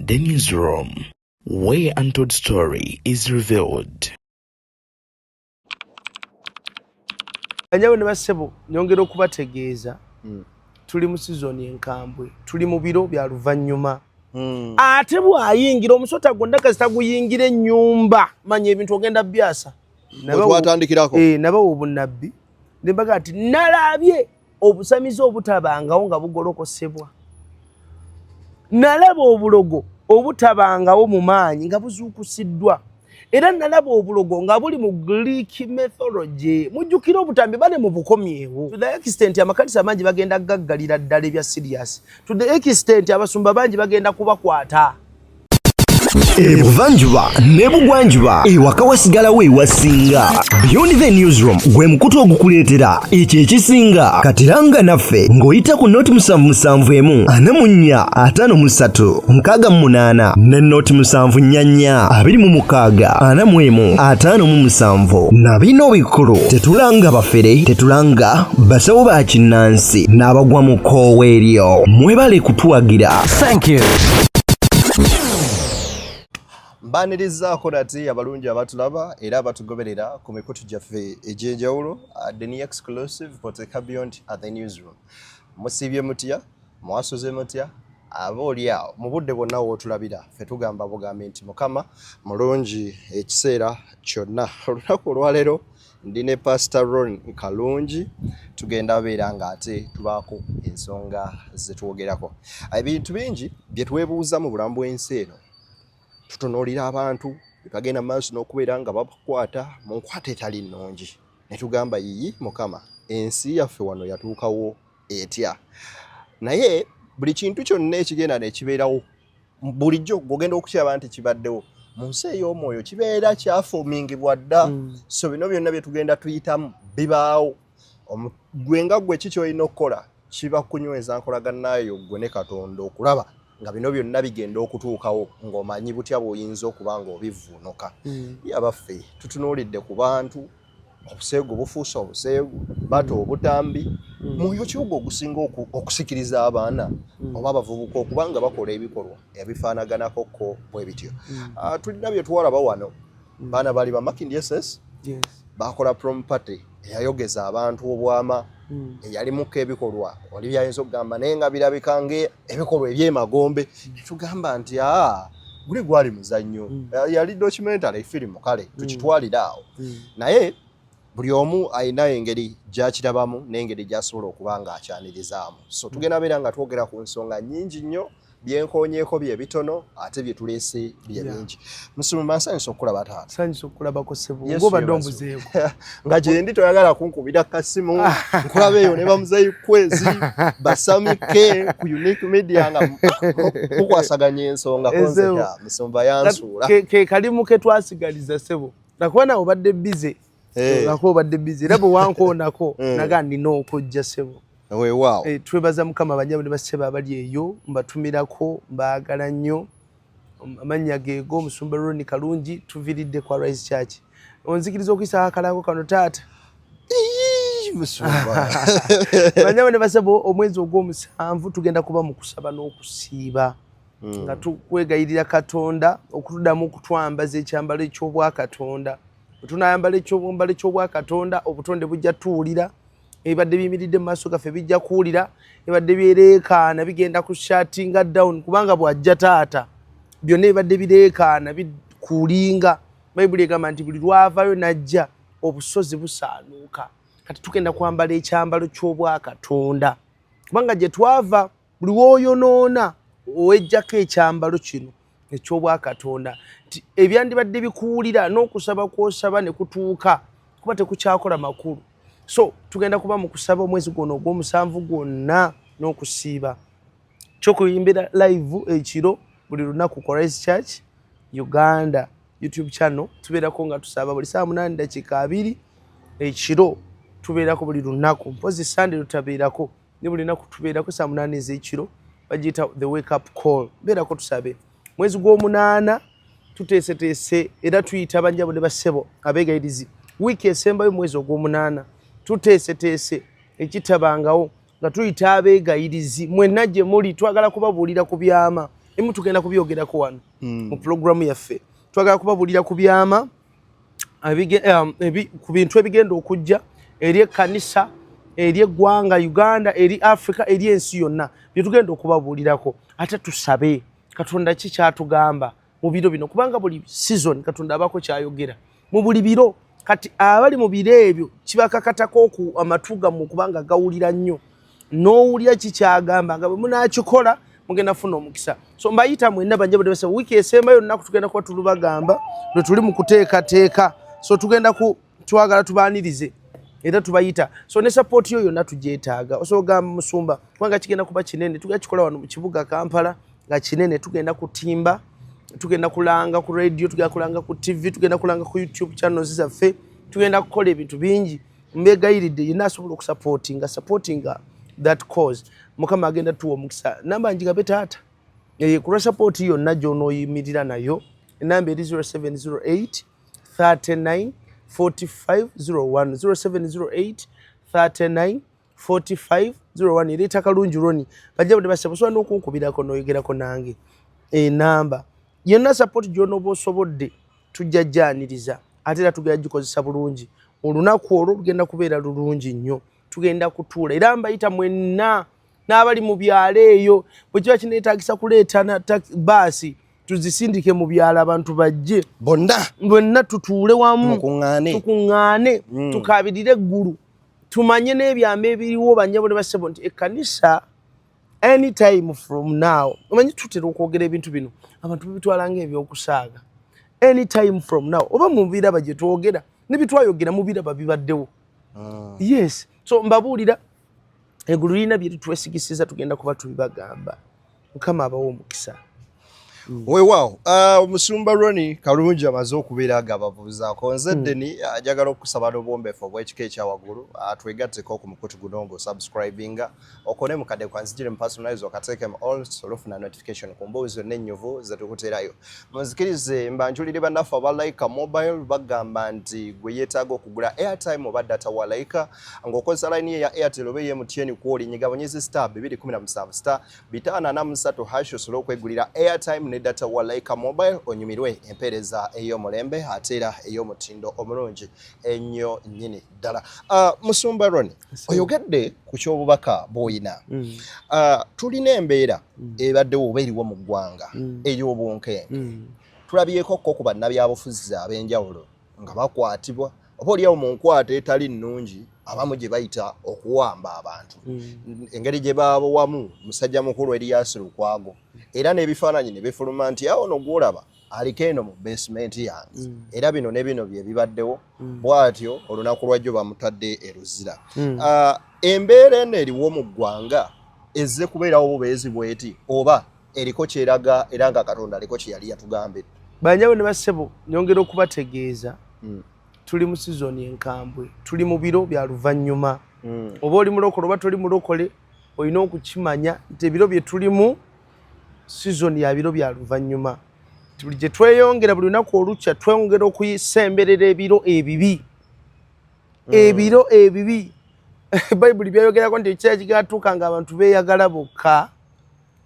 Beyond the Newsroom, where untold story is revealed. Banyabo ne bassebo, nyongera okubategeeza tuli mu sizoni enkambwe, tuli mu biro bya luvannyuma. Ate bw'ayingira omusota gwonna kasita guyingira ennyumba, manya ebintu ogenda byasa. Twatandikirako. Nabawa obunnabbi ne mbaga nti nalabye obusamize obutabangawo nga bugolokosebwa, nalaba obulogo obutabangawo mu maanyi nga buzuukusiddwa, era nalaba obulogo nga buli mu Greek mythology. Mujjukire obutambi bane mu bukomyewo. To the extent amakanisa mangi bagenda gaggalira ddala ebya serious, to the extent abasumba bangi bagenda kubakwata. Ebuvanjuba n'ebugwanjuba, ewaka wasigalawo ewasinga. Beyond the Newsroom gwe mukutu ogukuleetera ekyo ekisinga. Katiranga naffe ng'oyita ku 077 44 53 68 ne 074 26 41 57. Na bino bikulu: tetulanga bafere, tetulanga basawo ba kinnansi n'abagwa mu kkoowa eryo. Mwebale kutuwagira. Thank you. Mbanirizaako nate abalungi abatulaba era abatugoberera ku mikutu gyaffe egy'enjawulo, the new exclusive Poteka Beyond at the Newsroom. Musiibye mutya? Mwasuze mutya? Aba oli awo mu budde bwonna wootulabira, ffe tugamba bugambi nti Mukama mulungi ekiseera kyonna. Olunaku olwaleero ndi ne Pastor Ron Kalungi, tugenda beera ng'ate tubaako ensonga zetwogerako. Ebintu bingi bye twebuuza mu bulamu bw'ensi eno, tutunuulira abantu bagenda mu maaso n'okubeera nga babakwata mu nkwata etali nnungi, ne tugamba, "Yiyi Mukama, ensi yaffe wano yatuukawo etya?" Naye buli kintu kyonna ekigenda nekibeerawo bulijjo, gwogenda okukiraba nti kibaddewo mu nsi ey'omwoyo, kibeera kyafoomingibwa dda. So bino byonna bye tugenda tuyitamu bibaawo. Gwe nga gwe, ki kyolina okukola kiba kunyweza nkolaganayo gwe ne Katonda, okulaba nga bino byonna bigenda okutuukawo ng'omanyi butya bw'oyinza okuba ng'obivuunuka. Yabaffe, tutunuulidde ku bantu, obuseegu bufuuse obuseegu, bata obutambi. Mwoyo ki ogwo ogusinga okusikiriza abaana oba abavubuka okuba nga bakola ebikolwa ebifaanaganako ko bwe bityo? Ah, tulina bye twalaba wano, baana bali ba Makindye SS bakola prom party eyayogeza abantu obwama, eyalimuko ebikolwa oli byayinza okugamba naye nga birabika nga ebikolwa ebyemagombe. Netugamba nti aa, guli gwali muzannyo. Yali documentary film, kale tukitwalire awo. Naye buli omu alina engeri gyakirabamu n'engeri gy'asobola okuba nga akyanirizaamu. So tugenda beera nga twogera ku nsonga nnyingi nnyo. Byenkoonyeeko bye bitono, ate bye tuleese bye bingi. Musumba, nsanyusa okukulaba, taata. Sanyusa okulabako, ssebo. Yesu Ng'obadde yeebazibwe. ombuzeeko. Nga gyendi toyagala kunkubira kasimu, nkulaba eyo ne bamuzeyi Kwezi basamike ku Unique Media nga mukwasaganya ensonga. Ezewo. Konzeka musumba yansuula. Ke kalimu ke twasigaliza, ssebo, nakuba nawe obadde busy. Nakuba obadde busy, era bwe wankoonako naga nina okujja, ssebo. Weewaawo. Twebaza Mukama. Banyabo ne bassebo abali eyo, mbatumirako, mbaagala nnyo. Amannya geego Omusumba Roni Kalungi, tuviiridde kwa Rise Church. Onzikiriza okuyisa akalango kano, taata? Ii, musumba. Banyabo ne bassebo, omwezi ogw'omusanvu tugenda kuba mu kusaba n'okusiiba nga tukwegayirira Katonda okutuddamu okutwambaza ekyambalo eky'obwakatonda. Bwe tunayambala ekyambalo eky'obwakatonda, obutonde bujja tuwulira, ebibadde biyimiridde mu maaso gaffe bijja kuwulira, ebibadde byereekaana bigenda ku shuttinga down, kubanga bw'ajja taata, byonna ebibadde bireekaana bikuulinga. Bayibuli egamba nti buli lwavayo n'ajja, obusozi busaanuuka. Kati tugenda kwambala ekyambalo ky'obwakatonda, kubanga gye twava, buli w'oyonoona owejjako ekyambalo kino eky'obwakatonda, nti ebyandibadde bikuwulira n'okusaba kw'osaba ne kutuuka kuba tekukyakola makulu. So tugenda kuba mu kusaba omwezi gwono ogw'omusanvu gwonna n'okusiiba, kyokuyimbira live ekiro buli lunaku ku Rise Church Uganda YouTube channel. Tubeerako nga tusaba buli saa 8:20 ekiro, tubeerako buli lunaku, mpozi Sande tutabeerako, ne buli lunaku tubeerako saa 8 ez'ekiro, bagiyita the wake up call. Beerako tusabe. Mwezi gw'omunaana tuteeseteese era tuyita banjabo ne bassebo abeegayirizi. Wiiki esembayo mu mwezi ogw'omunaana tuteeseteese ekitabangawo nga tuyita abeegayirizi mwenna gye muli. Twagala kubabuulira ku byama. Emu tugenda kubyogerako wano mu pulogulaamu yaffe. Twagala kubabuulira ku byama ku bintu ebigenda okujja eri ekkanisa, eri eggwanga Uganda, eri Africa, eri ensi yonna, bye tugenda okubabuulirako. Ate tusabe Katonda ki kyatugamba mu biro bino, kubanga buli season Katonda abaako kyayogera mu buli biro. Kati abali mu biro ebyo kibakakatako amatu gammwe kubanga gawulira nnyo, n'owulira kikyagamba nga bwe munaakikola mugenda funa omukisa. So mbayita mwenna banjabudde basa. Wiiki esembayo olunaku tugenda kuba tulubagamba lwe tuli mu kuteekateeka. So tugenda ku twagala tubaanirize era tubayita. So ne support yo yonna tugyetaaga. Osobola ogamba musumba, kubanga kigenda kuba kinene, tugenda kikola wano mu kibuga Kampala nga kinene. Tugenda kutimba, tugenda kulanga ku radio, tugenda kulanga ku TV, tugenda kulanga ku YouTube channels zaffe, tugenda kukola ebintu bingi. Mbegayiridde yenna asobola okusupportinga, supportinga that cause. Mukama agenda tuwa omukisa. Namba njigabe taata. Ku lwa support yonna gy'onooyimirira nayo, enamba eri 0708 39 45 01, 0708 39 45 01. Ereeta Kalungi Roni. Bajja budde basaba, osobola n'okunkubirako n'oyogerako nange. Enamba yonna support gy'onooba osobodde tujja jjaniriza, ate era tugenda gikozesa bulungi. Olunaku olwo lugenda kubeera lulungi nnyo, tugenda kutuula era mbayita mwenna n'abali mu byalo eyo. Bwe kiba kineetagisa kuleeta baasi tuzisindike mu byalo, abantu bajje bonna. Bonna tutuule wamu. Mukuŋŋaane. Tukuŋŋaane, tukaabirire eggulu, tumanye n'ebyama ebiriwo. Bannyabo ne bassebo, nti ekkanisa anytime from now, omanyi tutera okwogera ebintu bino, abantu babitwala ng'ebyokusaaga. Anytime from now oba mubiraba gye twogera ne bitwayogera mubiraba bibaddewo. Yes, so mbabuulira eggulu lirina bye litwesigisiza, tugenda kuba tubibagamba. Mukama abawe omukisa. Weewaawo, omusumba Roni Kalungi amaze okubeera nga ababuuzaako. Nze Deni, njagala okusaba n'obwombeefu obw'ekika ekyawaggulu, twegatteko ku mukutu guno ng'osubscribinga, okone mukadde kwanzigire mu personalize, okateeke mu all, olufuna notification ku mboozi zonna ennyuvu zetukuterayo. Munzikirize mbanjulire bannaffe aba Laika Mobile. Bagamba nti gwe yeetaaga okugula airtime oba data wa Laika ng'okozesa layini ye ya Airtel oba eya MTN, kwoli nyiga bonyezi *217 *543# osobole okwegulira airtime ne data wa Laika Mobile, onyumirwe empeereza ey'omulembe ate era ey'omutindo omulungi ennyo nnyini ddala. Musumba Roni, oyogedde ku ky'obubaka bw'oyina. Tulina embeera ebaddewo oba eriwo mu ggwanga ey'obunkenke. Tulabyeko ko ku bannabyabufuzi ab'enjawulo nga bakwatibwa oba oliawo mu nkwata etali nnungi, abamu gye bayita okuwamba abantu, engeri gye baabowamu musajja mukulu Erias Lukwago, era n'ebifaananyi ne bifuluma nti awo no gwolaba aliko eno mu basement yange, era bino ne bino bye bibaddewo. Bw'atyo olunaku lwajjo bamutadde e Luzira. Embeera eno eriwo mu ggwanga ezze kubeerawo bubeezi bweti oba eriko kyeraga, era nga Katonda aliko kye yali yatugamba? Bannyabo ne bassebo, nyongera okubategeeza, tuli mu sizoni enkambwe, tuli mu biro bya luvannyuma. Oba oli mulokole oba toli mulokole, olina okukimanya nti ebiro bye tulimu sizoni ya biro bya luvannyuma. Nti buli gye tweyongera, buli lunaku olukya tweyongera okusemberera ebiro ebibi. Ebiro ebibi Bayibuli byayogerako nti ekiseera kigatuuka nga abantu beeyagala bokka.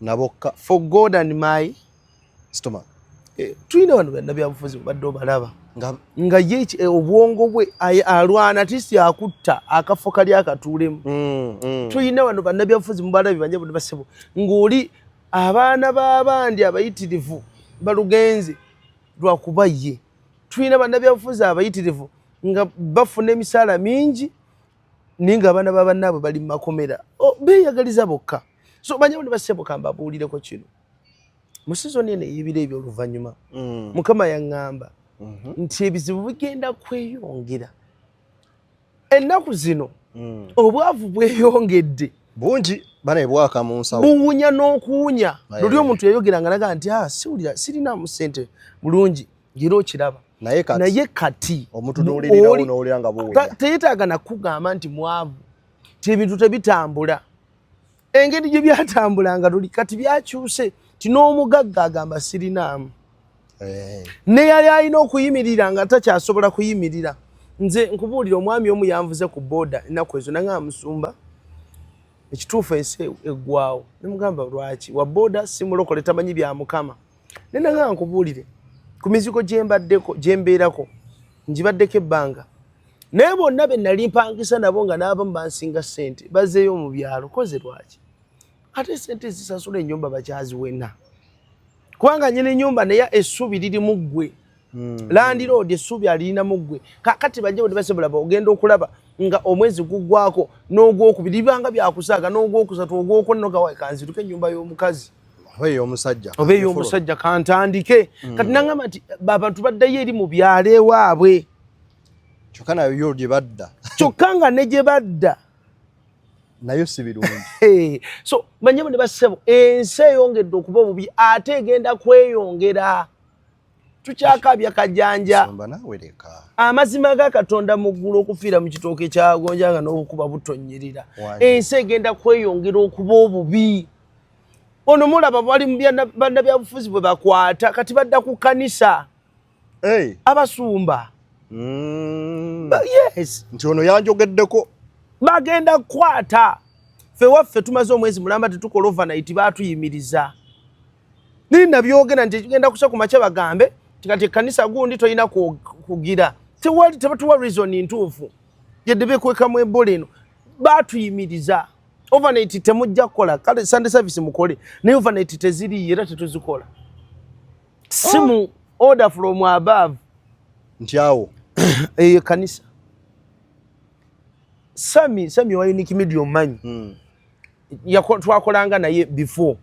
Nabokka. For God and my stomach. Tulina bano bannabyabufuzi bubadde obalaba nga nga ye obwongo bwe alwana tisi akutta akafo kali akatuulemu. Tulina bano bannabyabufuzi mubalabi, bannyabo ne bassebo, ng'oli abaana b'abandi abayitirivu balugenze lwakuba ye. Tulina bannabyabufuzi abayitirivu nga bafuna emisaala mingi, naye nga abaana ba bannaabwe bali mu makomera. Oh, beeyagaliza bokka. So bannyabo ne bassebo, kambabuulireko kino: mu sizoni eno ey'ebiro eby'oluvannyuma, Mukama yaŋŋamba nti ebizibu bigenda kweyongera ennaku zino. Obwavu bweyongedde. Bungi bana bwaka mu nsawo. Buwunya n'okuwunya. Luli omuntu yayogeranga naga nti, "Ah, siwulira sirinamu ssente bulungi," ngera okiraba. Naye kati Naye kati omutunuulirirawo oli n'owulira nga buwunya. Teyetaaga nakugamba nti mwavu, ti ebintu tebitambula engeri gye byatambulanga luli. Kati byakyuse ti n'omugagga agamba sirinaamu. Ne yali alina okuyimirira nga takyasobola kuyimirira. Nze nkubuulira, omwami omu yanvuze ku booda ennaku ezo, nanga musumba. Ekituufu ensi eggwawo. Nemugamba lwaki wa boda simulokole, tamanyi bya Mukama. Nenanga nkubuulire ku mizigo gyembaddeko, gyembeerako, ngibaddeko ebbanga, naye bonna be nali mpangisa nabo nga n'abamu bansinga ssente bazeeyo mu byalo. Koze lwaki ate sente zisasula ennyumba bakyaziwena? Kubanga nyina ennyumba naye essuubi liri mu ggwe. Landlord essuubi alirina mu ggwe. Kakati bajje bwe ogenda okulaba nga omwezi guggwako n'ogwokubiri bibanga byakusaaga, n'ogwokusatu, ogwokuna, nogawa kanziruke ennyumba y'omukazi oba ey'omusajja. Oba ey'omusajja kantandike. Kati nangamba nti abantu baddayo eri mu byalo ewaabwe. Kyokka nayo gye badda. Kyokka nga ne gye badda nayo si birungi. So manyabo ne bassebo, ensi eyongedde okuba obubi ate egenda kweyongera. Tukyakabya kajanja. Sumba naawe leka. Amazima ga Katonda mu ggulu okufiira mu kitooke kyagonja nga n'obukuba butonyerera. Wangi. Ensi egenda kweyongera okuba obubi. Ono mulaba bali mu bannabyabufuzi bwe bakwata kati badda ku kkanisa. Hey. Abasumba. Yes. Nti ono yanjogeddeko. Bagenda kukwata. Ffe waffe tumaze omwezi mulamba tetukola overnight, baatuyimiriza. Nini nabyogera nti tugenda kusa ku makya bagambe nti kati ekkanisa gundi tolina kugira. Tewali, tebatuwa reason ntuufu. Yadde beekwekamu Ebola eno. Baatuyimiriza. Overnight temujja kukola. Kale Sunday service mukole. Naye overnight teziriyo era tetuzikola. Simu order from above. Nti awo. Eyo kanisa. Sami wa Unique Media omanyi. Twakolanga naye before.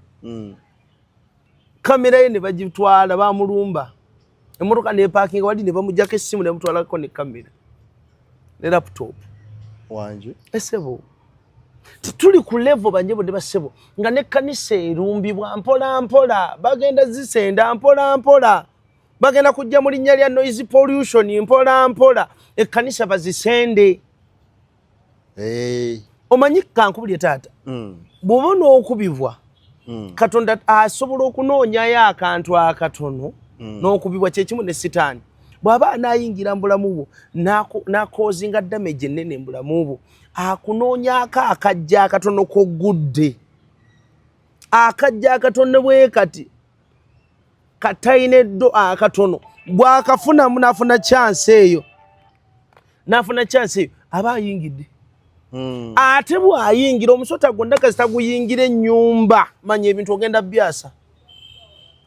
Kamera ye ne bagitwala, bamulumba. Emmotoka ne parking wali ne bamuggyako essimu ne bamutwalako ne kamera. Ne laptop. Wangi. Esebo. Tuli ku level banjebo ne bassebo nga ne kanisa erumbibwa mpola mpola, bagenda zisenda mpola mpola. Bagenda kujja mu linnya lya noise pollution mpola mpola, ekkanisa bazisende. Hey. Omanyi kankubulye taata. Bw'oba n'okubibwa, Katonda asobola okunoonyayo akantu akatono n'okubibwa kyekimu ne Sitaani. Bw'aba anaayingira mu bulamu bwo n'akoozinga damage ennene mu bulamu bwo, akunoonyaako akajja akatono k'oggudde. Akajja akatono bwe kati katayina eddo akatono bw'akafunamu n'afuna chance eyo, n'afuna chance eyo aba ayingidde. Ate bw'ayingira omusota gwonna kasita guyingira ennyumba, manya ebintu ogenda byasa.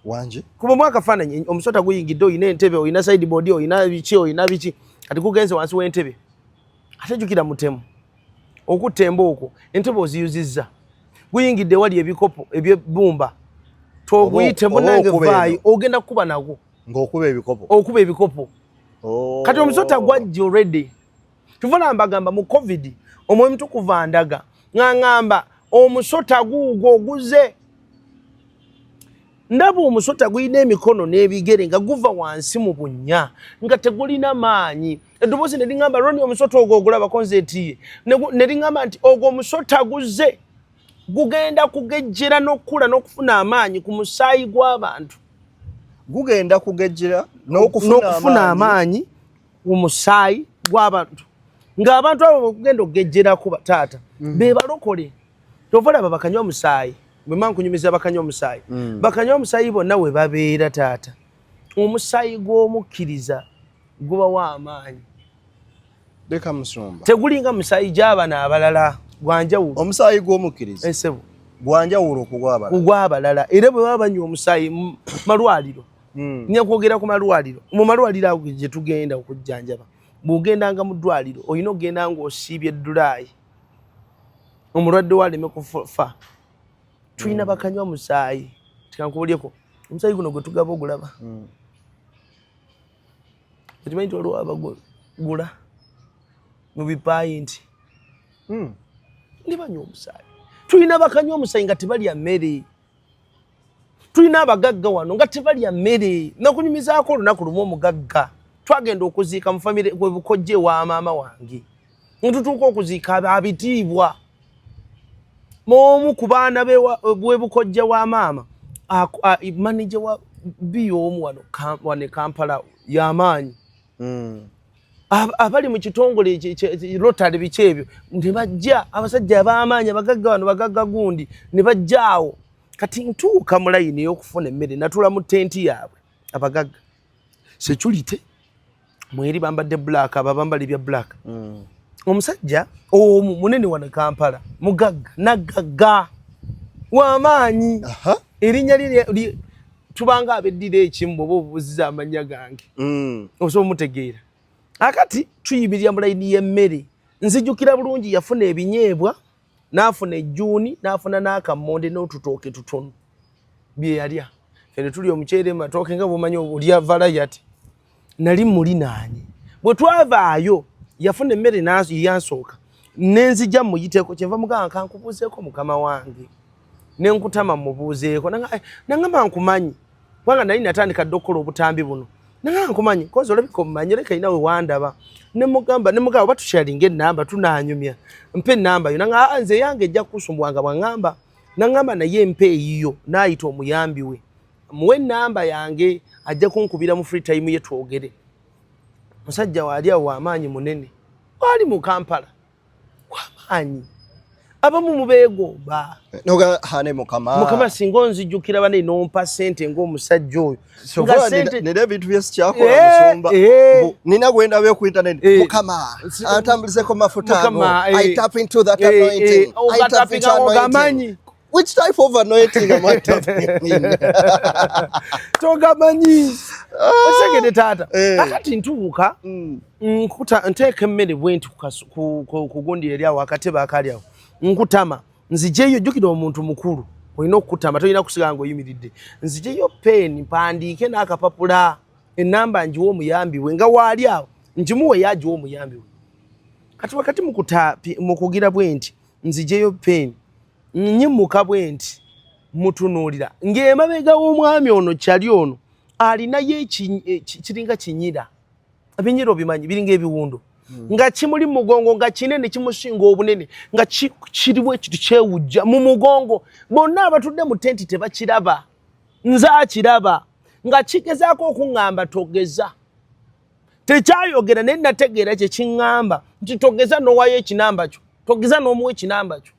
Wangi. Kuba mu akafaananyi omusota guyingidde, oyina entebe, oyina sideboard, oyina biki, oyina biki, kati gugenze wansi w'entebe. Ate jjukira mutemu okutta emba okwo, entebe oziyuzizza, guyingidde wali ebikopo eby'ebbumba, toguyite Oba munange okuba vaayo eno. ogenda kukuba nagwo. Ng'okuba ebikopo. Okuba ebikopo. Oh. Kati omusota gwajja already. Tuvuna mbagamba mu COVID omwoyo mutukuvu andaga ŋŋamba omusota guugwo oguze. Ndaba omusota gulina emikono n'ebigere nga guva wansi mu bunnya nga tegulina maanyi. Eddoboozi ne liŋŋamba, Roni, omusota ogwo ogulabako? Nze etiye ne liŋŋamba nti ogwo omusota guze gugenda kugejjera n'okukula n'okufuna amaanyi ku musaayi gw'abantu. Gugenda kugejjera n'okufuna n'okufuna amaanyi ku musaayi gw'abantu, ng'abantu abo bwekugenda okugejjerako taata be balokole. Kyova olaba bakanywa omusaayi, bwe mba nkunyumiza bakanywa omusaayi, bakanywa omusaayi bonna we babeera taata, omusaayi gw'omukkiriza gubawa amaanyi. Leka musumba. Tegulinga musaayi gy'abano abalala, gwanjawulo. Omusaayi gw'omukkiriza Esebo. gwanjawulo ku gw'abalala. Ku gw'abalala. Era bwe baba banywa omusaayi mu malwaliro, nja kwogera ku malwaliro, mu malwaliro ago gye tugenda okujjanjaba, bw'ogendanga mu ddwaliro olina okugenda ng'osiibye eddulaayi omulwadde we aleme kufa. Tulina bakanywa musaayi. Tikankubulyeko omusaayi guno gwe tugaba ogulaba, okimanyi nti waliwo abagula mu bipayinti ne banywa omusaayi? Tulina bakanywa omusaayi nga tebalya mmere. Tulina abagagga wano nga tebalya mmere. Nakunyumizaako olunaku lumu omugagga twagenda okuziika mu famire gwe bukojja ewa maama wange, netutuuka okuziika abitiibwa omu ku baana bwe bukojja wa maama, manager wa biya omu wano wano e Kampala y'amaanyi. Abali mu kitongole Rotary, biki ebyo, ne bajja abasajja ab'amaanyi, abagagga bano, bagagga gundi, ne bajja awo. Kati ntuuka mu layini ey'okufuna emmere, natuula mu tenti yaabwe abagagga, security mweri, bambadde black, abo abambala ebya black. Omusajja omu munene wano e Kampala, mugagga naggagga w'amaanyi. Erinnya lye tubanga abeddira ekimu, bw'oba obuuziza amannya gange osobola omutegeera. Akati tuyimirira mu layini y'emmere. Nzijukira bulungi, yafuna ebinyeebwa, n'afuna ejjuuni, n'afuna n'akammonde n'otutooke tutono bye yalya. Ffe ne tulya omuceere, matooke, nga bwomanyi olya variety. Nali mulinaanye. Bwe twavaayo, yafuna emmere yansooka, nenzija muyiteko. Kyenva mugamba, kankubuuzeeko mukama wange, nenkutama mubuuzeeko. Nangamba nkumanyi, kubanga nali natandika dda okukola obutambi buno. Nangamba nkumanyi, kozi olabika omumanyi, olabika alina we wandaba. Nemugamba oba tukyalinga enamba, tunanyumya, mpe enamba yo. Nanga, "Ah, nze yange ejja kukusumbwa." Nga bwaŋŋamba, naŋŋamba naye mpe eyiyo. Naayita omuyambi we, muwe enamba yange, ajja kunkubira mu free time ye twogere. Musajja waali awo w'amaanyi, munene, waali mu Kampala, w'amaanyi, abamu mubeegomba. Noga hane mukama. Mukama, singa onzijukira bane nompa sente ng'omusajja oyo. So Nga nina nina ebintu byesikyakola musumba. Nina gwendabye ku internet. Mukama antambulizeko mafuta ago. Mukama, I tap into that anointing. I tap into ogatapinga anointing. ogamanyi. Which type of anointing am I tapping in? Togamanyi, otegede taata. Kakati ntuuka, nkuta, nteeka emmere bwenti ku gundi eri awo, akatebe akali awo, nkutama nzijeyo. Jjukira omuntu mukulu, olina okukutama, tolina kusigala ng'oyimiridde. Nzijeyo peeni, mpandiike n'akapapula, enamba ngiwe omuyambi we nga waali awo, ngimuwe, yagiwa omuyambi we. Kati wakati mukugira bwe nti nzijeyo peeni, nyimuka bwe nti mutunuulira ng'emabega w'omwami ono kyali ono alinayo kiringa kinyira. Ebinyira obimanyi, biringa ebiwundo nga kimuli mu mugongo, nga kinene, kimusinga obunene, nga kiriwo ekintu kyewujja mu mugongo. Bonna abatudde mu tenti tebakiraba, nze akiraba, nga kigezaako okuŋŋamba togeza. Tekyayogera, naye nategeera kye kiŋŋamba nti togeza n'owayo ekinamba kyo, togeza n'omuwa ekinamba kyo.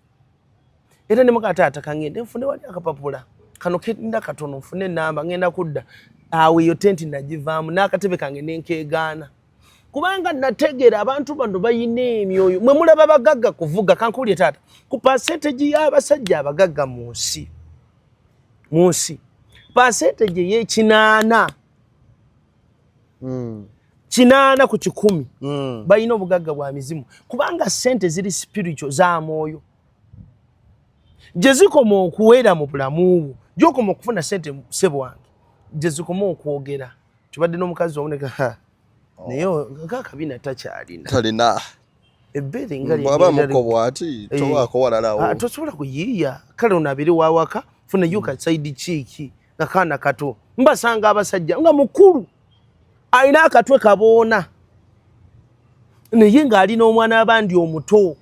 Era ne mugaa, taata, kangende nfune wali akapapula kano kenda katono, nfune enamba, ngenda kudda awo. Eyo tenti nagivaamu n'akatebe kange nenkeegaana, kubanga nategeera abantu bano bayina emyoyo. Mwe mulaba bagagga kuvuga. Kankuulye taata, ku percentage y'abasajja abagagga mu nsi, percentage ey'ekinaana, 80%, balina obugagga bwa mizimu, kubanga sente ziri spiritual, za mwoyo. Gye zikoma okuwera mu bulamu bwo, gyokoma okufuna sente, ssebo wange, gye zikoma okwogera. Tubadde n'omukazi omuneka, naye ngaakabina takyalina. Talina. Ebbeere nga Bw'aba muko bw'ati, tobaako walalawo. Ah, tosobola kuyiiya. Kale ono abiri wawaka, funa yuka side chick nga kaana kato. Mbasanga abasajja nga mukulu alina akatwe kaboona, naye ng'alina omwana abandi omuto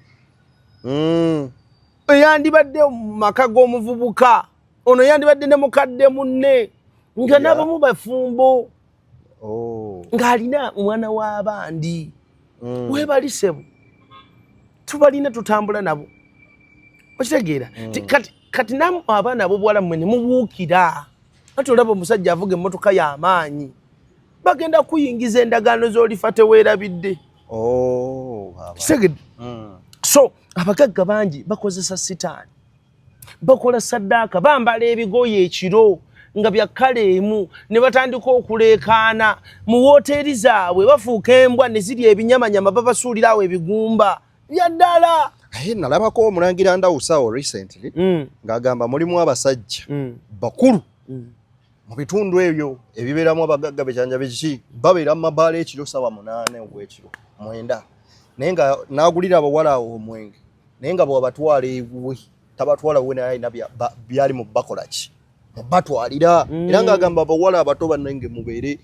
eyandibadde mu maka g'omuvubuka ono, yandibadde ne mukadde munne nga n'abamu bafumbo, ng'alina omwana w'abandi. Webali sebo, tubalina, tutambula nabo, okitegeera? Kati nammwe abaana ab'obuwala, mmwe ne mubuukira ati olaba omusajja avuga emmotoka y'amaanyi, bagenda kuyingiza endagaano z'olifa teweerabidde. Oh, baba. Kitegedde? So abagagga bangi bakozesa sitaani, bakola saddaaka, bambala ebigoye ekiro nga bya kkala emu, ne batandika okuleekaana mu wooteeri zaabwe, bafuuka embwa ne zirya ebinyamanyama, babasuulirawo ebigumba bya ddala. Aye nalabako omulangira Ndawusa recently ng'agamba mulimu abasajja bakulu mu bitundu ebyo ebibeeramu abagagga, bekyanja biki, babeera mu mabaala ekiro sawa 8 ogw'ekiro, 9, naye nga n'agulira abawala awo omwenge, naye nga bw'abatwala ewuwe tabatwala wuwe, naye alina byali mu bakola ki, batwalira. Era ng'agamba abawala abato bannange mubeere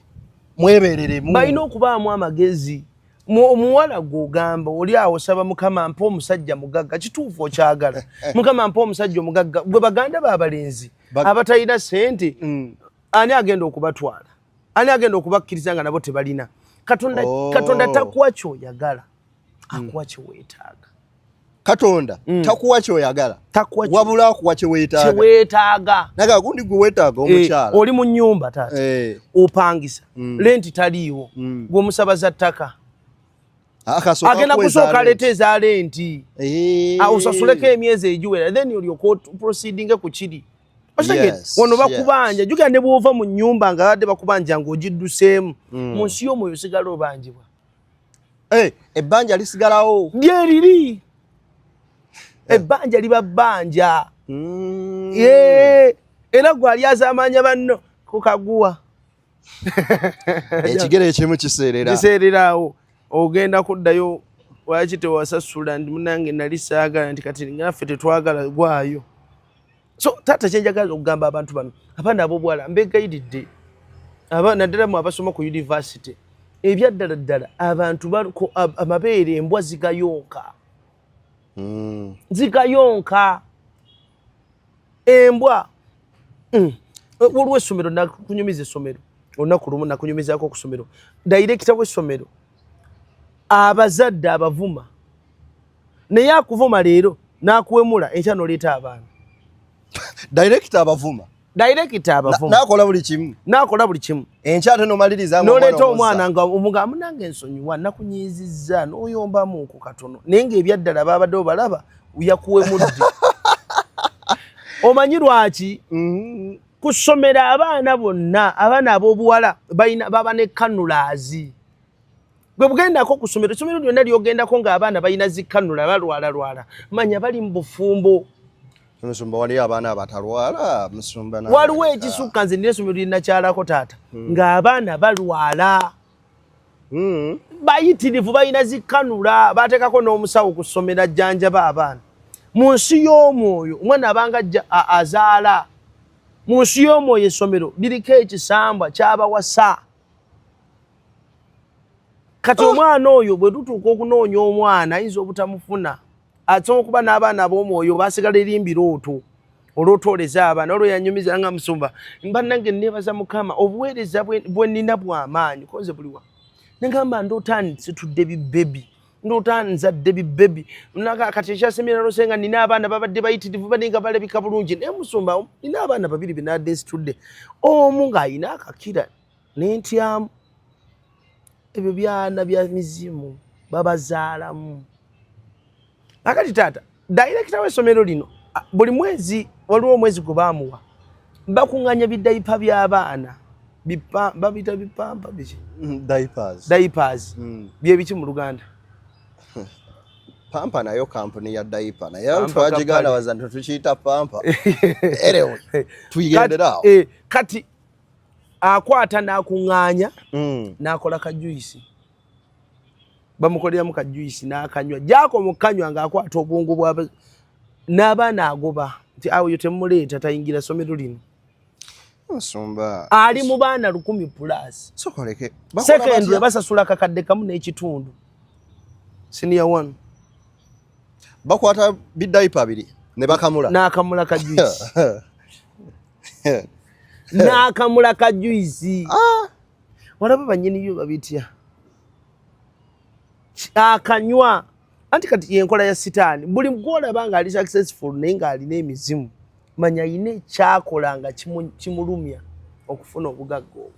mwebereremu. Balina okubaamu amagezi. Omuwala gw'ogamba oli awo, saba Mukama mpa omusajja mugagga, kituufu okyagala, Mukama mpa omusajja omugagga. Gwe baganda b'abalenzi abatalina sente, ani agenda okubatwala? Ani agenda okubakkiriza nga nabo tebalina? Katonda, Oh. Katonda takuwa kyoyagala, akuwa kyeweetaaga. Katonda takuwa kyoyagala, Takuwa wabula akuwa kyeweetaaga. Kyeweetaaga. Naga gundi gwe weetaaga omukyala. Oli mu nyumba taata, opangisa, rent taliiwo, gwe omusaba za ttaka. Akasooka Agenda akuwa kusooka eza aleeta eza rent, rent. Osasuleko emyezi egiwera, then olyoka proceedinge ku kiri. Okitegeera? Yes, Wano bakubanja, jjukira ne bw'ova mu nnyumba nga badde bakubanja ng'ogidduseemu, mu nsi y'omwoyo osigala obanjibwa. Ebbanja lisigalawo. Lyeriri ebbanja, liba bbanja. Ye, era gwe ali azaamanya banno kukaguwa. Ekigere ekimu kiseerera. Kiseereraawo, ogenda kuddayo, lwaki tewasasula? Ndi munange nali saagala nti kati naffe tetwagala gwayo. So taata, kyenjagala okugamba abantu bano, abaana ab'obuwala, mbegayiridde, naddala mu abasoma ku university, ebyaddala ddala abantu amabeere embwa zigayonka. Zigayonka embwa. Waliwo essomero, nakunyumiza essomero olunaku lumu, nakunyumizaako ku ssomero, director w'essomero abazadde abavuma, naye akuvuma leero n'akuwemula, enkya n'oleeta abaana. Director abavuma? Director abavuma. N'akola buli kimu. N'akola buli kimu. Enkya ate nomaliriza nga N'oleeta omwana omwana nga omugamba, munange ensonyiwa, nakunyiizizza, n'oyombamuuku katono, naye ng'ebyaddala babadde obalaba yakuwemudde. Omanyi lwaki? Ku ssomero abaana bonna, abaana ab'obuwala balina baba ne cannulas. Gwe bugendako ku ssomero, essomero lyonna lyogendako ng'abaana balina zi cannula, balwalalwala, manya bali mu bufumbo. Musumba, waliyo abaana abatalwala, musumba? Waliwo ekisukka. Nze nina essomero linakyalako taata, ng'abaana balwala bayitirivu, balina zi cannula, bateekako n'omusawo ku ssomero ajjanjaba abaana. Mu nsi y'omwoyo omwana abanga azaala. Mu nsi y'omwoyo essomero liriko ekisambwa kyabawasa. Kati omwana oyo bwe tutuuka okunoonya omwana, ayinza obutamufuna. Asobola okuba n'abaana ab'omwoyo basigala eri mbirooto olwotooleza abaana. Olwo yanyumiza nga musumba, bannange nebaza Mukama, obuweereza bwe nnina bw'amaanyi, konze buliwa negamba ndoota nsitudde bibebi, ndoota nzadde bibebi. Kati ekyasemera lose nga nina abaana babadde bayitirivu, bane nga balabika bulungi, naye musumba nina abaana babiri benadde nsitudde, omu ng'ayina akakira nentyamu. Ebyo byana bya mizimu babazaalamu. Akati taata, director w'essomero lino, buli mwezi waliwo omwezi gwe baamuwa, bakuŋŋanya bi diaper by'abaana, babiyita bi pamper biki? Diapers. Diapers. Byebiki mu Luganda? Pamper nayo kampuni ya diaper, naye Pamper. twagiganda waza nti tukiyita pamper. Anyway, tuyigendera awo. Kati akwata n'akuŋŋaanya n'akola ka juice, bamukoleramu ka juice n'akanywa gyako mu kanywa ng'akwata obwongo bwa n'abaana, agoba nti awo yo temumuleeta, tayingira ssomero lino. Musumba. Ali mu baana 1000 plus. Sokoleke. Secondary basasula 1,500, senior one. Bakwata bi diaper biri ne bakamula. N'akamula ka juice, n'akamula ka juice. Ah. Walaba banyini yo babitya akanywa. Anti kati yenkola ya sitaani. Buli gwolaba ng'ali successful naye ng'alina emizimu, manya ayina ekyakola nga kimulumya okufuna obugagga obwo.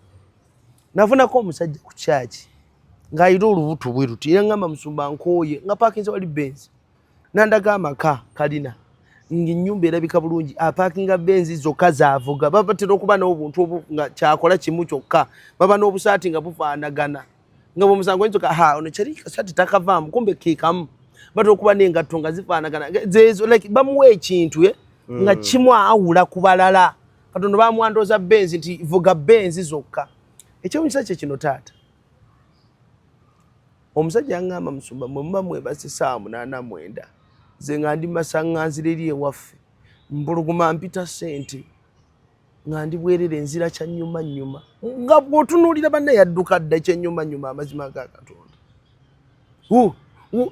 Nafunako omusajja ku kyaki ng'alina olubuto bwe luti, era ngamba, musumba nkooye, nga paakinze wali Benz, nandaga amaka kalina ng'ennyumba erabika bulungi, apaakinga Benz zokka zaavuga. Baba batera okuba n'obuntu obu nga kyakola kimu kyokka, baba n'obusaati nga bufaanagana, nga bwemusango oyinza ha ono kyali kasaati takavaamu, kumbe keekamu. Batera okuba n'engatto nga zifaanagana zeezo, like bamuwa ekintu nga kimwawula ku balala. Katonda bamuwandooza Benz nti vuga Benz zokka. Ekyewunyisa kye kino taata, omusajja yaŋŋamba, musumba, mwe muba mwebase saawa 8, 9, nze nga ndi masaŋŋanzira eri ewaffe, mpuluguma mpita ssente nga ndi bwerere, nzira kyannyuma nnyuma, nga bw'otunuulira banne yadduka dda kyennyuma nnyuma. Amazima ga Katonda,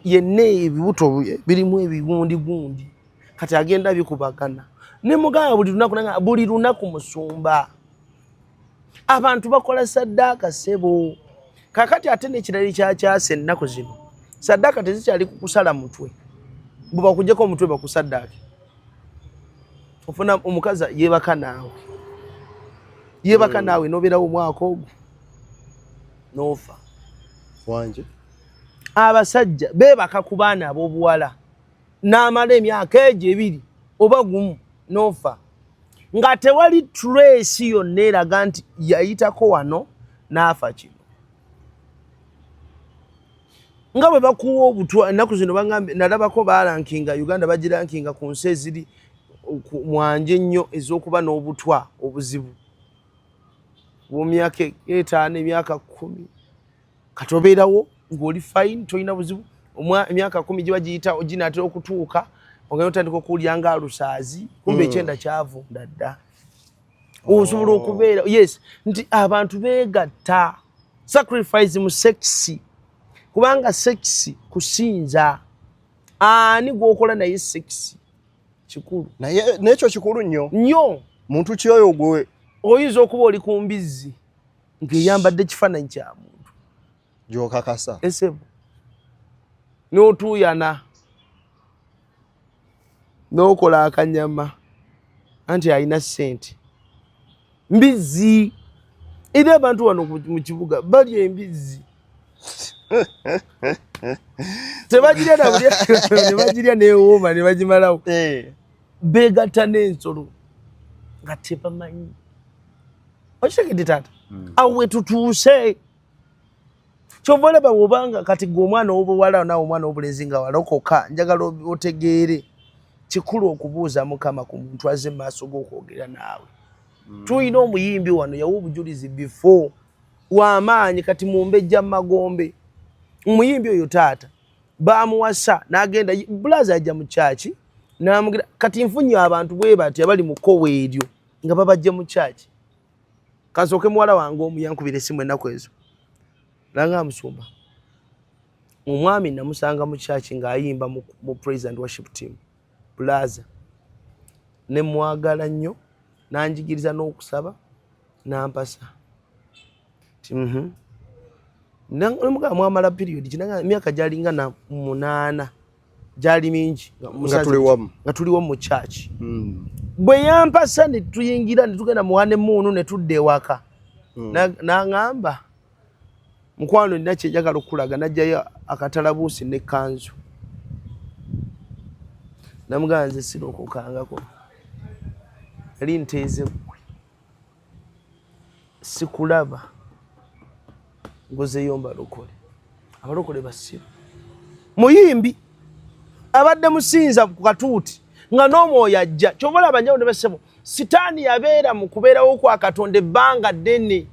yenna ebibuto birimu ebigundi gundi, kati agenda bikubagana ne mugamba buli lunaku, nanga buli lunaku, musumba, abantu bakola saddaaka ssebo. Kakati ate n'ekirala ekyakyasa ennaku zino, saddaaka tezikyali kukusala mutwe, bwe bakuggyeko omutwe bakusaddaake. Ofuna omukazi yeebaka naawe, yeebaka naawe n'obeerawo omwaka ogwo n'ofa. Wanje. Abasajja beebaka ku baana ab'obuwala n'amala emyaka egyo 2 oba 1 n'ofa, nga tewali trace yonna eraga nti yayitako wano n'afa. Kino nga bwe bakuwa obutwa ennaku zino, baŋŋambye nalabako barankinga Uganda, bagirankinga ku nsi eziri mwanje ennyo ez'okuba n'obutwa obuzibu bw'emyaka 5, emyaka 10. Kati obeerawo ng'oli fine, tolina buzibu, emyaka 10 giba giyita ginaatera okutuuka, ogenda otandika okuwulira nga alusaazi, kumbe ekyenda kyavunda dda. Osobola okubeera, yes, nti abantu beegatta sacrifice mu sex, kubanga sex kusinza. Ani gw'okola naye sex kikulu. Naye n'ekyo kikulu nnyo. Nnyo. Muntu ki oyo gwe? Oyinza okuba oli ku mbizzi ng'eyambadde kifaananyi kya muntu. Gy'okakasa. Esebo, n'otuuyana n'okola akanyama anti alina ssente. Mbizzi, era abantu wano mu kibuga balya embizzi, tebagirya nabulya, ne bagirya newooma ne bagimalawo. Beegatta n'ensolo nga tebamanyi. Okitegedde taata? Awo wetutuuse. Kyova olaba bwobanga kati gwe omwana ow'obuwala naawe omwana w'obulenzi nga walokoka, njagala otegeere kikulu okubuuza Mukama ku muntu azze mu maaso g'okwogera naawe. Tulina omuyimbi wano yawa obujulizi before w'amaanyi, kati mumbejja mu magombe. Omuyimbi oyo taata bamuwasa n'agenda, bulaza ajja mu kyaki namugira. Kati nfunye abantu bwe bati abali mu kkowa eryo nga babajje mu kyaki. Kansooke, muwala wange omu yankubira essimu ennaku ezo nanga, "Musumba, omwami namusanga mu kyaki ng'ayimba mu praise and worship team, bulaza ne mwagala nnyo, nanjigiriza n'okusaba, nampasa." Ti Nemugamba, "Mwamala period kinanga emyaka gyalinga na 8, gyali mingi nga tuli wamu. Nga tuliwo mu church. Bwe yampasa ne tuyingira ne tugenda mu honeymoon ne tudda ewaka. N'aŋŋamba, 'Mukwano, nina kyenjagala okukulaga.' Najjayo akatalabuusi n'ekkanzu. Namugamba, 'Nze sirokokangako, yali nteeze ggwe, sikulaba ngozeyo mbalokole. Abalokole basiru.'" Muyimbi abadde musinza ku katuuti nga n'omwoyo ajja. Kyova olaba, njawo ne bassebo, Sitaani yabeera mu kubeerawo kwa Katonda ebbanga ddene,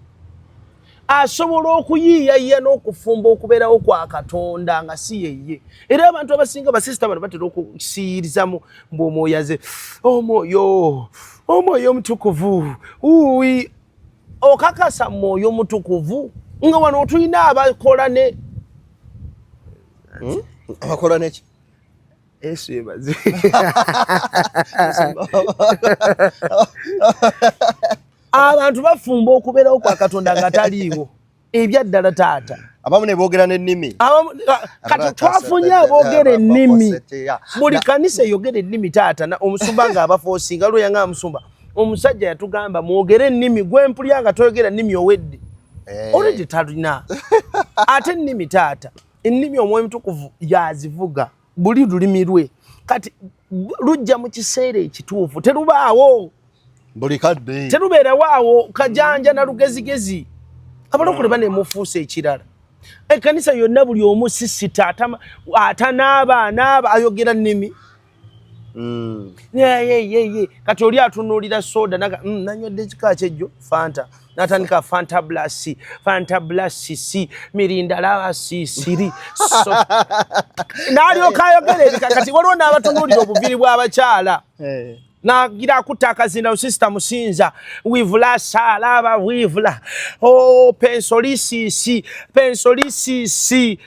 asobola okuyiiyayiya n'okufumba okubeerawo kwa Katonda nga si yeye. Era abantu abasinga, basisita bano, batera okusiiyirizamu mbu omwoyo aze, omwoyo omutukuvu uwi. Okakasa mwoyo mutukuvu nga wano otulina abakola ne Abakola neki? Yesu yebaze. Abantu bafumba okubeerawo kwa Katonda nga taliiwo ebyaddala taata. Abamu ne boogera n'ennimi. Kati twafunye aboogera ennimi, buli kanisa eyogera ennimi taata, omusumba ng'abafoosinga lweyanga musumba omusajja yatugamba mwogere ennimi, gwempulya nga toyogera nnimi owedde. Already talina ate ennimi taata. Ennimi Omwoyo Mutukuvu yazivuga, buli lulimi lwe kati lujja mu kiseera ekituufu, terubaawo buli kadde. Terubeerawo awo kajanja na lugezigezi. Abalokole banemufuusa ekirala, ekkanisa yonna buli omu sisita atanaaba anaaba ayogera nnimi. Ye kati oli atunuulira soda naga, nanywedde ekika kyejjo Fanta," natandika Fanta Blasi, Fanta Blasi si Mirinda laba si siri so, n'alyoka ayogera ebika. Kati waliwo n'abatunuulira obuviri bw'abakyala. Nagira akutta akazinda, sister Musinza wivula salaba wivula, oh, pensolisisi pensolisisi.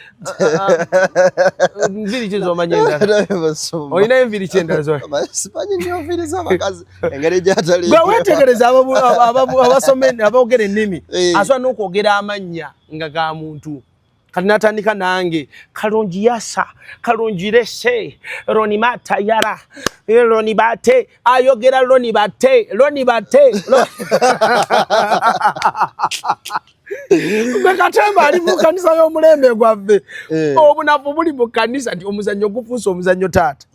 Nviri kizomanya endala, olina enviri kyendala zo? Simanyi nnyo nviiri z'abakazi engeri gyatali. Gwe wetegereza abasoma, aboogera ennimi. Asobola n'okwogera amannya nga ga muntu. Kati natandika nange Kalungi yasa Kalungi rese roni mata yara roni bate, ayogera roni bate roni bate. Gwe katemba ali mu kanisa y'omulembe gwaffe. Obunafu buli mu kanisa nti omuzannyo gufuuse omuzannyo, taata.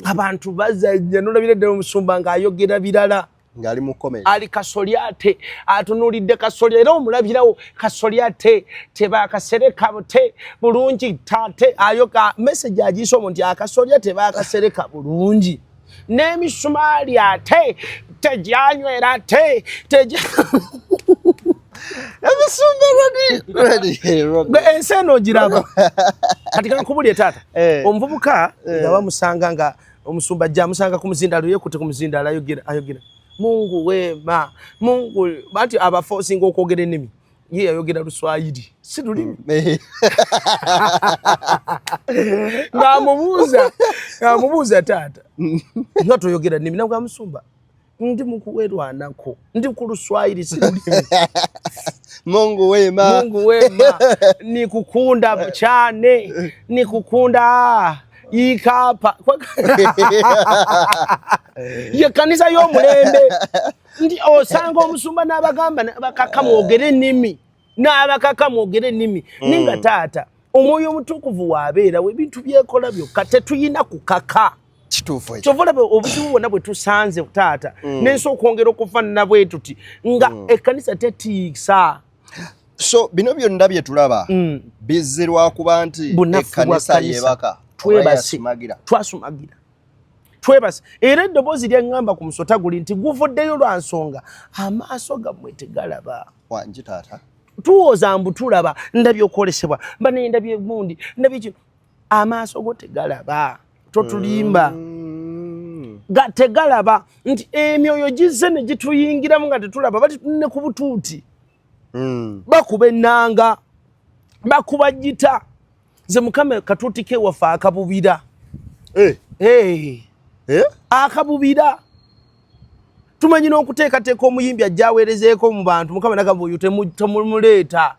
Abantu bazannya, nolabira ddala omusumba ng'ayogera birala. Ng'ali mu comment. Ali kasolya ate atunuulidde kasolya, era omulabirawo kasolya te tebakasereka bute bulungi tate. Ayoka message agiyisa omwo nti akasolya tebakasereka bulungi n'emisumaali ate tegyanywera te tegya. Emisumba ready ready. Gwe ensi eno ogiraba kati kankubulye, taata. Omuvubuka nga bamusanga nga omusumba ajja amusanga ku muzindaalo, yekutte ku muzindaalo, ayogera ayogera Mungu wema Mungu, anti abafa osinga okwogera ennimi, ye yayogera Luswayiri, si lulimi. Ng'amubuuza taata nga toyogera nnimi, nabwa musumba ndi mukuwerwanako, ndi ku Luswayiri, si lulimi. Mungu wema. Mungu wema nikukunda cyane nikukunda ikapa ye kanisa y'omulembe nti osanga omusumba n'abagamba bakaka mwogere ennimi, n'abakaka mwogere ennimi, ninga taata Omwoyo Omutukuvu waabeerawo, ebintu byekola byokka, tetuyina kukaka. Kituufu ekyo. Kyova olaba obuzibu bwonna bwe tusanze, taata, n'ensi okwongera okufaanana bwe tuti nga ekkanisa tetiisa. So bino byonna bye tulaba bizze lwakuba nti Bunafu bwa ekkanisa kkanisa. yebaka oba Twebase. yasumagira. Twasumagira, twebase, era eddoboozi lyaŋŋamba ku musota guli nti guvuddeyo lwa nsonga amaaso gammwe tegalaba. Wangi, taata. Tuwooza mbu tulaba, ndabye okwolesebwa, mbane ndabye gundi, ndabye kino, amaaso go tegalaba, totulimba. Ga tegalaba nti emyoyo gizze ne gituyingiramu nga tetulaba, bati ne ku butuuti. Bakuba ennanga, bakuba gita. Nze Mukama katuuti kewaffe akabubira. Hey. Akabubira tumanyi n'okuteekateeka omuyimbi ajja aweerezeeko mu bantu. Mukama nagamba oyo temumuleeta.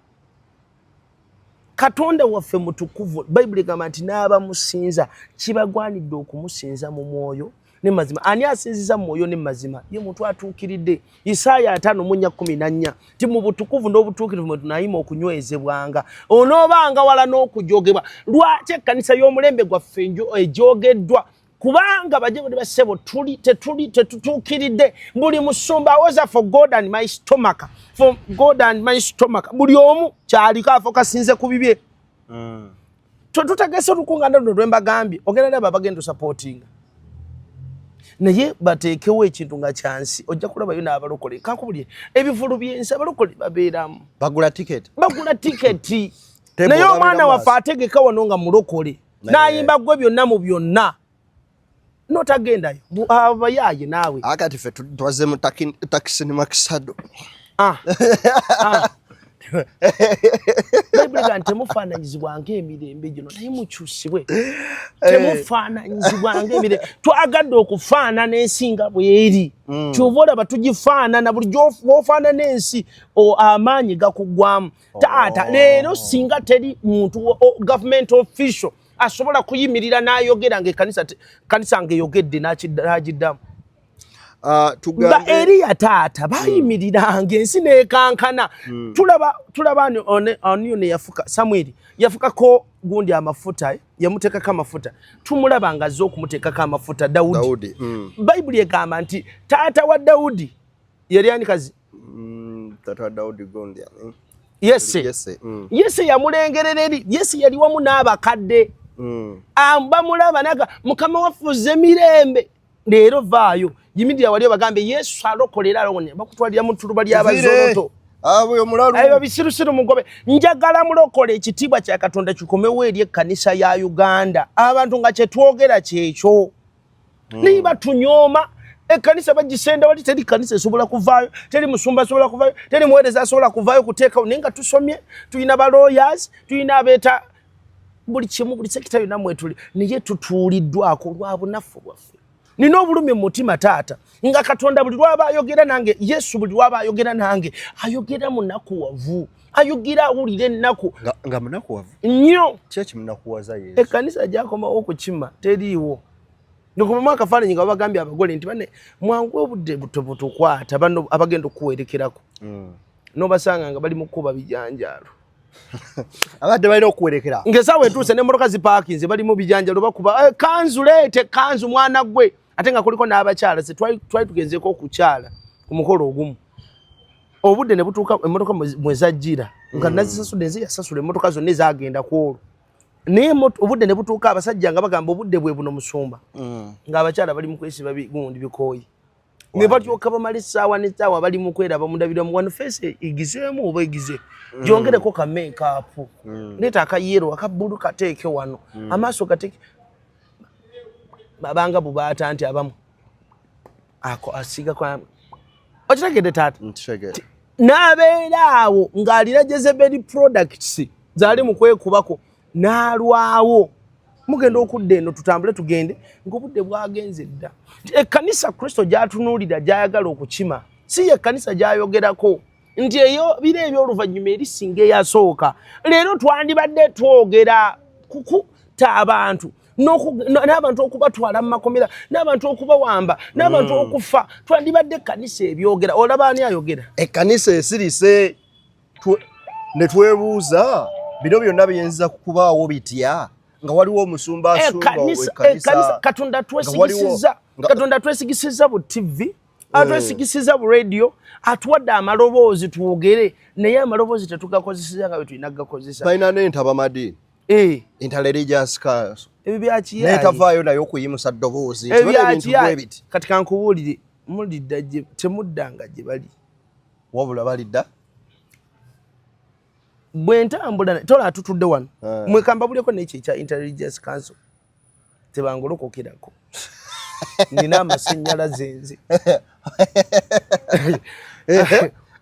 Katonda waffe mutukuvu. Bayibuli egamba nti n'abamusinza kibagwanidde okumusinza mu mwoyo ne mazima. Ani asinziza mu mwoyo ne mazima? Ye muntu atuukiridde. Isaaya 54:14 ti mu butukuvu n'obutuukirivu mwe tunayima okunywezebwanga, onoobanga wala n'okujogebwa. Lwaki ekkanisa y'omulembe gwaffe ejogeddwa? Kubanga bajje buli basebo tuli tetuli tetutuukiridde. Buli musumba awoza for God and my stomach, for God and my stomach. Buli omu kyaliko afokasinze ku bibye. Tutegese olukuŋŋaana luno lwe mbagambye, ogenda laba abagenda osupportinga, naye bateekewo ekintu nga kyansi, ojja kulabayo n'abalokole. Kankubulye, ebivulu byensi abalokole babeeramu. Bagula tiketi. Bagula tiketi. Tebo Naye babeera omwana waffe maaso. ategeka wano nga mulokole n'ayimba gwe byonna mu byonna, notagendayo abayaaye naawe. Akati ffe twazze mu takisi ne makisado. Ah. Ah. Bayibuli egamba nti temufaananyizibwa ng'emirembe gino, naye mukyusibwe. Temufaananyizibwa ng'emirembe. Twagadde okufaanana ensi nga bw'eri. Kyova olaba tugifaanana. Bulijjo bw'ofaanana ensi, amaanyi gakuggwamu, taata. Leero singa teri muntu government official asobola kuyimirira n'ayogera ng'ekkanisa kanisa ng'eyogedde n'agiddamu. Ba Eriya, taata, bayimiriranga ensi n'ekankana. Tulaba ani ono yafuka Samwiri, yafukako gundi amafuta, yamuteekako amafuta. Tumulaba nga azze okumuteekako amafuta Dawudi. Dawudi. Bayibuli egamba nti taata wa Dawudi yali ani kazi? Taata wa Dawudi gundi ani? Yese. Yese. Yese yamulengerera eri. Yese yali wamu n'abakadde. Bamulaba naga Mukama waffe emirembe leero vaayo, yimirira wali obagambe Yesu alokolera, alowonya. Bakutwalira mu ttuluba ly'abazoroto. Abo omulalu. Ebyo bisirusiru mugobe. Njagala mulokole, ekitiibwa kya Katonda kikomewo eri ekkanisa ya Uganda. Abantu nga kyetwogera kyekyo, niba tunyooma. Ekkanisa bagisenda wali, teri kanisa esobola kuvaayo, teri musumba asobola kuvaayo, teri muweereza asobola kuvaayo kuteekawo. Naye nga tusomye, tulina ba lawyers, tulina abeeta buli kimu, buli sector yonna mwetuli, naye tutuuliddwako lwa bunafu bwaffe. Nina obulumi mu mutima taata, nga Katonda buli lwaba ayogera nange, Yesu buli lwaba ayogera nange, ayogera munakuwavu, ayogera awulira ennaku. Nga munakuwavu nnyo. Ki ekimunakuwaza Yesu? Ekkanisa gyakomawo okukima teriiwo. Nikubamu akafaananyi nga babagambye abagole nti, "Bane, mwangu, obudde butukwata." Bano abagenda okuwerekerako nobasanga nga bali mu kkuba bijanjaalo. Abadde balina okuwerekera. Ng'esaawa etuuse n'emmotoka zipaakinze, bali mu bijanjalo bakuba, "Eh, kanzu, leete kanzu, mwana gwe." Ate nga kuliko n'abakyala. Ze twali tugenzeeko okukyala ku mukolo ogumu, obudde ne butuuka, emmotoka mwe zajjira nga nazisasudde nze, yasasula emmotoka zonna ezagenda ku olwo, naye obudde ne butuuka, abasajja nga bagamba, "Obudde bwe buno, musumba," ng'abakyala bali mu kwesiba bigundi bikooyi, ne balyoka bamala essaawa n'essaawa bali mu kweraba mundabirwamu, "Wano face egizeemu oba egize, gyongereko ka makeup, leeta akayero, akabbulu kateeke wano, amaaso gateeke." Babanga bubaata nti abamu ako asiigako. Okitegedde taata? Nkitegedde. N'abeera awo ng'alina Jezebel products zaali mu kwekubako, n'alwawo. Mugenda okudda eno, tutambule tugende, ng'obudde bwagenze dda. Ekkanisa Kristo gy'atunuulira, gy'ayagala okukima, si ye ekkanisa gy'ayogerako nti eyo biro eby'oluvannyuma erisinga eyasooka. Leero twandibadde twogera kukutta abantu n'abantu okubatwala mu makomera, n'abantu okubawamba, n'abantu okufa. Twandibadde ekkanisa ebyogera. Olaba ani ayogera? Ekkanisa esirise ne twebuuza, bino byonna biyinza kubaawo bitya nga waliwo omusumba asumba ekkanisa? Katonda twesigisiza, Katonda twesigisiza bu TV, atwesigisiza bu radio, atuwadde amaloboozi twogere, naye amaloboozi tetugakozeseza nga bwe tulina kugakozesa. Balina n'entabamadiini, Interreligious Council. Ebyo byakiyaye. Netavaayo naye okuyimusa ddoboozi nti bano ebintu bwe biti. Kati kankubuulire, mulidda gye temuddanga gye bali. Wabula balidda. Bwe ntambula tola tutudde wano, mwekambabuleko nekyo ekya Interreligious Council, tebangolokokerako, nina amasannyalaze nze.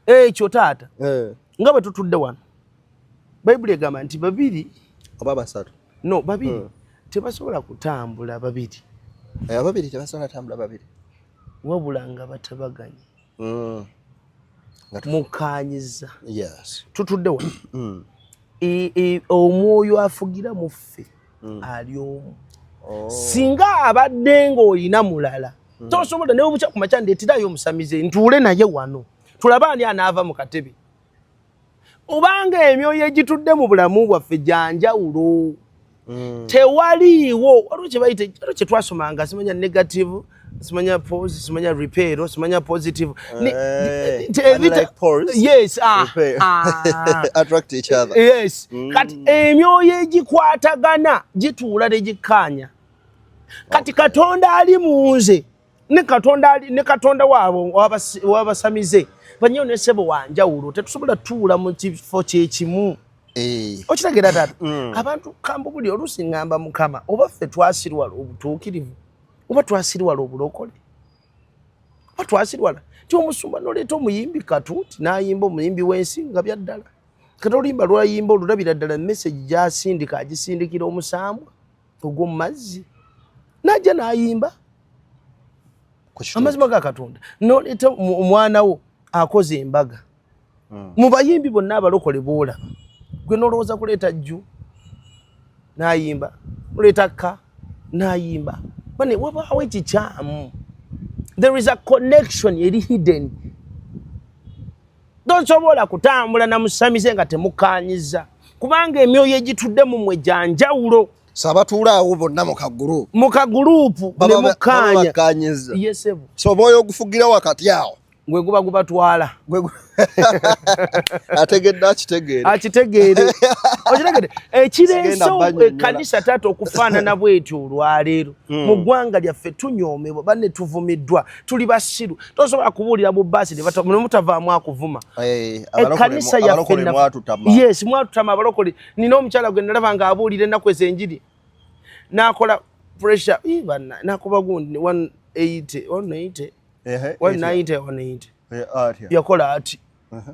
Ekyo taata, nga bwe tutudde wano, Bayibuli egamba nti babiri oba basatu. No, babiri tebasobola kutambula babiri. Ababiri tebasobola tambula babiri. Wabula nga batabaganye. Mukanyiza. Tutudde wano, omwoyo afugira mu ffe ali omu. Singa abadde ng'olina mulala, tosobola. Naye obukya ku makya ndeeterayo omusamize ntuule naye wano, tulabe ani anaava mu katebe, obanga emyoyo egitudde mu bulamu bwaffe gyanjawulo. Tewaliiwo. Waliwo kyebayita, waliwo kyetwasomanga, simanya negative, simanya pose, simanya repel, simanya positive. Unlike poles, Yes, repel. Attract each other. Yes. Kati emyoyo egikwatagana gituula negikkaanya. Kati Katonda ali mu nze ne Katonda ali ne Katonda waabwe wabasamize banyo ne sebo wanjawulo, tetusobola tuula mu kifo kyekimu. Okitegeera taata? Abantu kambubuli oluusi ŋŋamba, Mukama, oba ffe twasirwala obutuukirivu, oba twasirwala obulokole, oba twasirwala ti omusumba noleeta omuyimbi katuuti n'ayimba, omuyimbi w'ensi nga byaddala. Kati oluyimba lwayimba olulabira ddala message gyasindika, agisindikira omusambwa ogw'omu mazzi, najja n'ayimba. Ku kituufu. Amazima ga Katonda, noleeta omwana wo akoze embaga, mu bayimbi bonna abalokole boolaba, gwe nolowooza kuleeta jju n'ayimba, oleeta ka n'ayimba. Bane, wabaawo ekikyamu. There is a connection eri hidden. Tosobola kutambula na musamize nga temukanyiza, kubanga emyoyo egitudde mu mmwe gyanjawulo. So abatuula awo bonna mu kagroup, mu kagroup ne baba mukkaanya. Bakkaanyiza. Yesebo. So omwoyo ogufugira wakati awo gwe guba gubatwala. Ategedde akitegeere. Akitegeere. Okitegedde? Ekireese Sigenda bannyonnyola. ekkanisa taata okufaanana bwetyo olwaleero mu ggwanga lyaffe, tunyoomebwa banne, tuvumiddwa, tuli basiru, tosobola kubuulira mu baasi ne mutavaamu akuvuma. Ekkanisa yaffe abalokole mwatutama. Yes, mwatutama abalokole. Nina omukyala gwe nalaba nga abuulira ennaku ez'enjiri, n'akola pressure. Ii, banna, n'akuba gundi 180 180. 190 190 yakola ati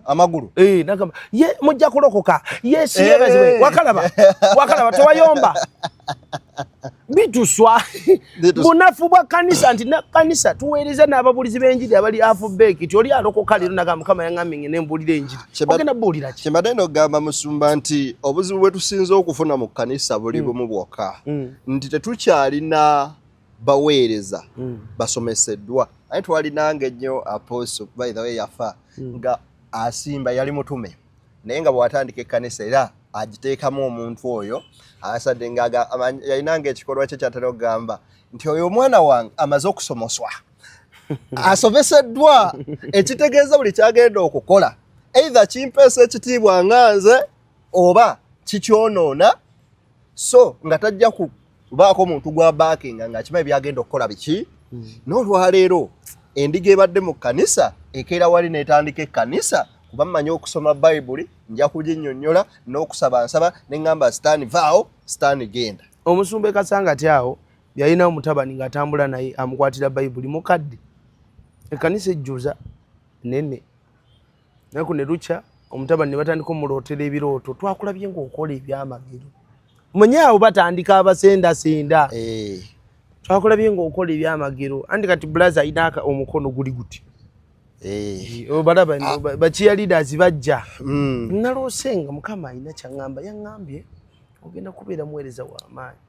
amagulu eh nagamba ye mujja kulokoka yes yebaziwe wakalaba wakalaba tewayomba bituswa bunafu bwa kanisa nti na kanisa tuweereza n'ababulizi b'enjiri abali afubeeki ti oli alokoka leero nagamba Mukama yaŋŋambye ngende mbuulire enjiri ogenda buulira ki Kyembadde nogamba musumba nti obuzibu bwe tusinze okufuna mu kkanisa buli bumu bwokka nti tetukyalina baweereza basomeseddwa naye twalinanga ennyo apostle, by the way yafa nga asimba yali mutume naye nga bw'atandika ekkanisa era agiteekamu omuntu oyo asadde nga yalinanga ekikolwa kye kyatera okugamba nti oyo omwana wange amaze okusomoswa asomeseddwa ekitegeeza buli kyagenda okukola either kimpeesa ekitiibwa nga nze oba kikyonoona so nga tajja kubaako muntu gwa baakinga ng'akimanyi byagenda okukola biki. N'olwaleero endiga ebadde mu kkanisa ekeera wali n'etandika ekkanisa kuba mmanyi okusoma Bayibuli nja kuginnyonnyola n'okusaba nsaba ne ŋŋamba sitaani vaawo sitaani genda. Omusumba e Kasangati awo yalina omutabani ng'atambula naye amukwatira Bayibuli mukadde ekkanisa ejjuza nene naku ne lukya omutabani ne batandika omulootera ebirooto twakulabye ng'okola ebyamagero mwenye awo batandika abasendasenda twakulabye ng'okola ebyamagero anti kati bulaza alina omukono guli guti obalaba ba cheerleaders bajja naloose nga Mukama alina kyaŋŋamba yaŋŋambye ogenda kubeera muweereza w'amaanyi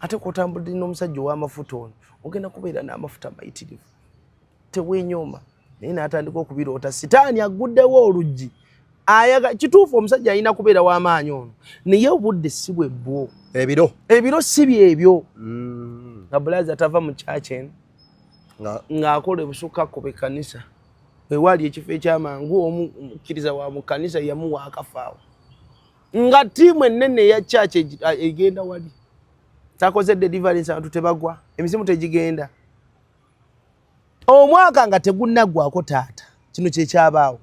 ate kwotambudde n'omusajja ow'amafuta ono ogenda kubeera n'amafuta mayitirivu tewenyooma naye n'atandika okubiroota sitaani aguddewo oluggi ayaga kituufu omusajja alina kubeera w'amaanyi ono naye obudde si bwe bwo ebiro si byebyo nga bulaza tava mu kyaki eno ng'akola ebusukka ku ekkanisa wewaali ekifo ekyamangu omukkiriza wa mu kkanisa yamuwa akafaawo nga ttiimu ennene eya kyaki egenda wali takoze deliverance abantu tebagwa emizimu tegigenda omwaka nga tegunnaggwako taata kino kyekyabaawo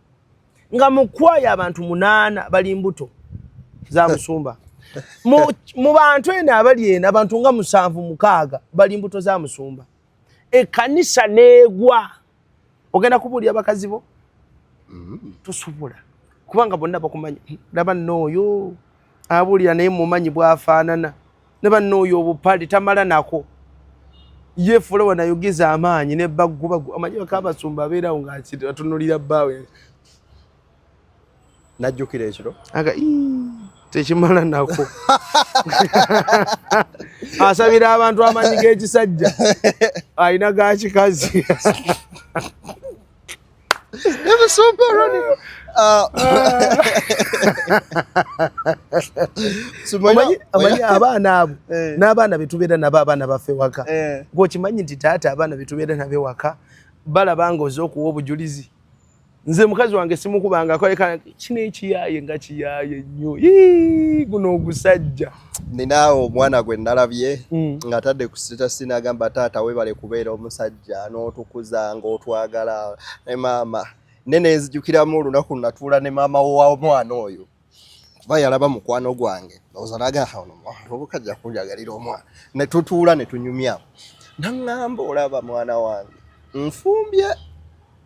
nga mukwaya abantu 8 bali mbuto za musumba mu bantu eno abali eno abantu nga 7 6 bali mbuto za musumba ekkanisa neegwa ogenda kubuulira bakazi bo tosobola kubanga bonna bakumanyi laba nnooyo abuulira naye mumanyi bw'afaanana ne bannooyo obupale tamala nako yefuula wanayogeza amaanyi ne baggubagu amanyi bakabasumba abeerawo ng'atunulira bbaawe najjukira ekiro aga tekimala nako asabira abantu amanyi g'ekisajja alina ga kikazi Omanyi abaana abo n'abaana betubeera nabo abaana baffe waka gweokimanyi nti taata abaana betubeera nabo ewaka balaba nga oze okuwa obujulizi nze mukazi wange simukubangako kino ekiyaaye nga kiyaaye nnyo guno ogusajja Ninaawo omwana gwe nalabye ng'atadde ku status n'agamba taata weebale kubeera omusajja n'otukuza ng'otwagala ne maama ne nenzijukiramu olunaku natuula ne maama w'omwana oyo kuba yalaba mukwano gwange ndowooza n'agamba ono omuvubuka ajja kunjagalira omwana ne tutuula ne tunyumya naŋŋamba olaba mwana wange nfumbye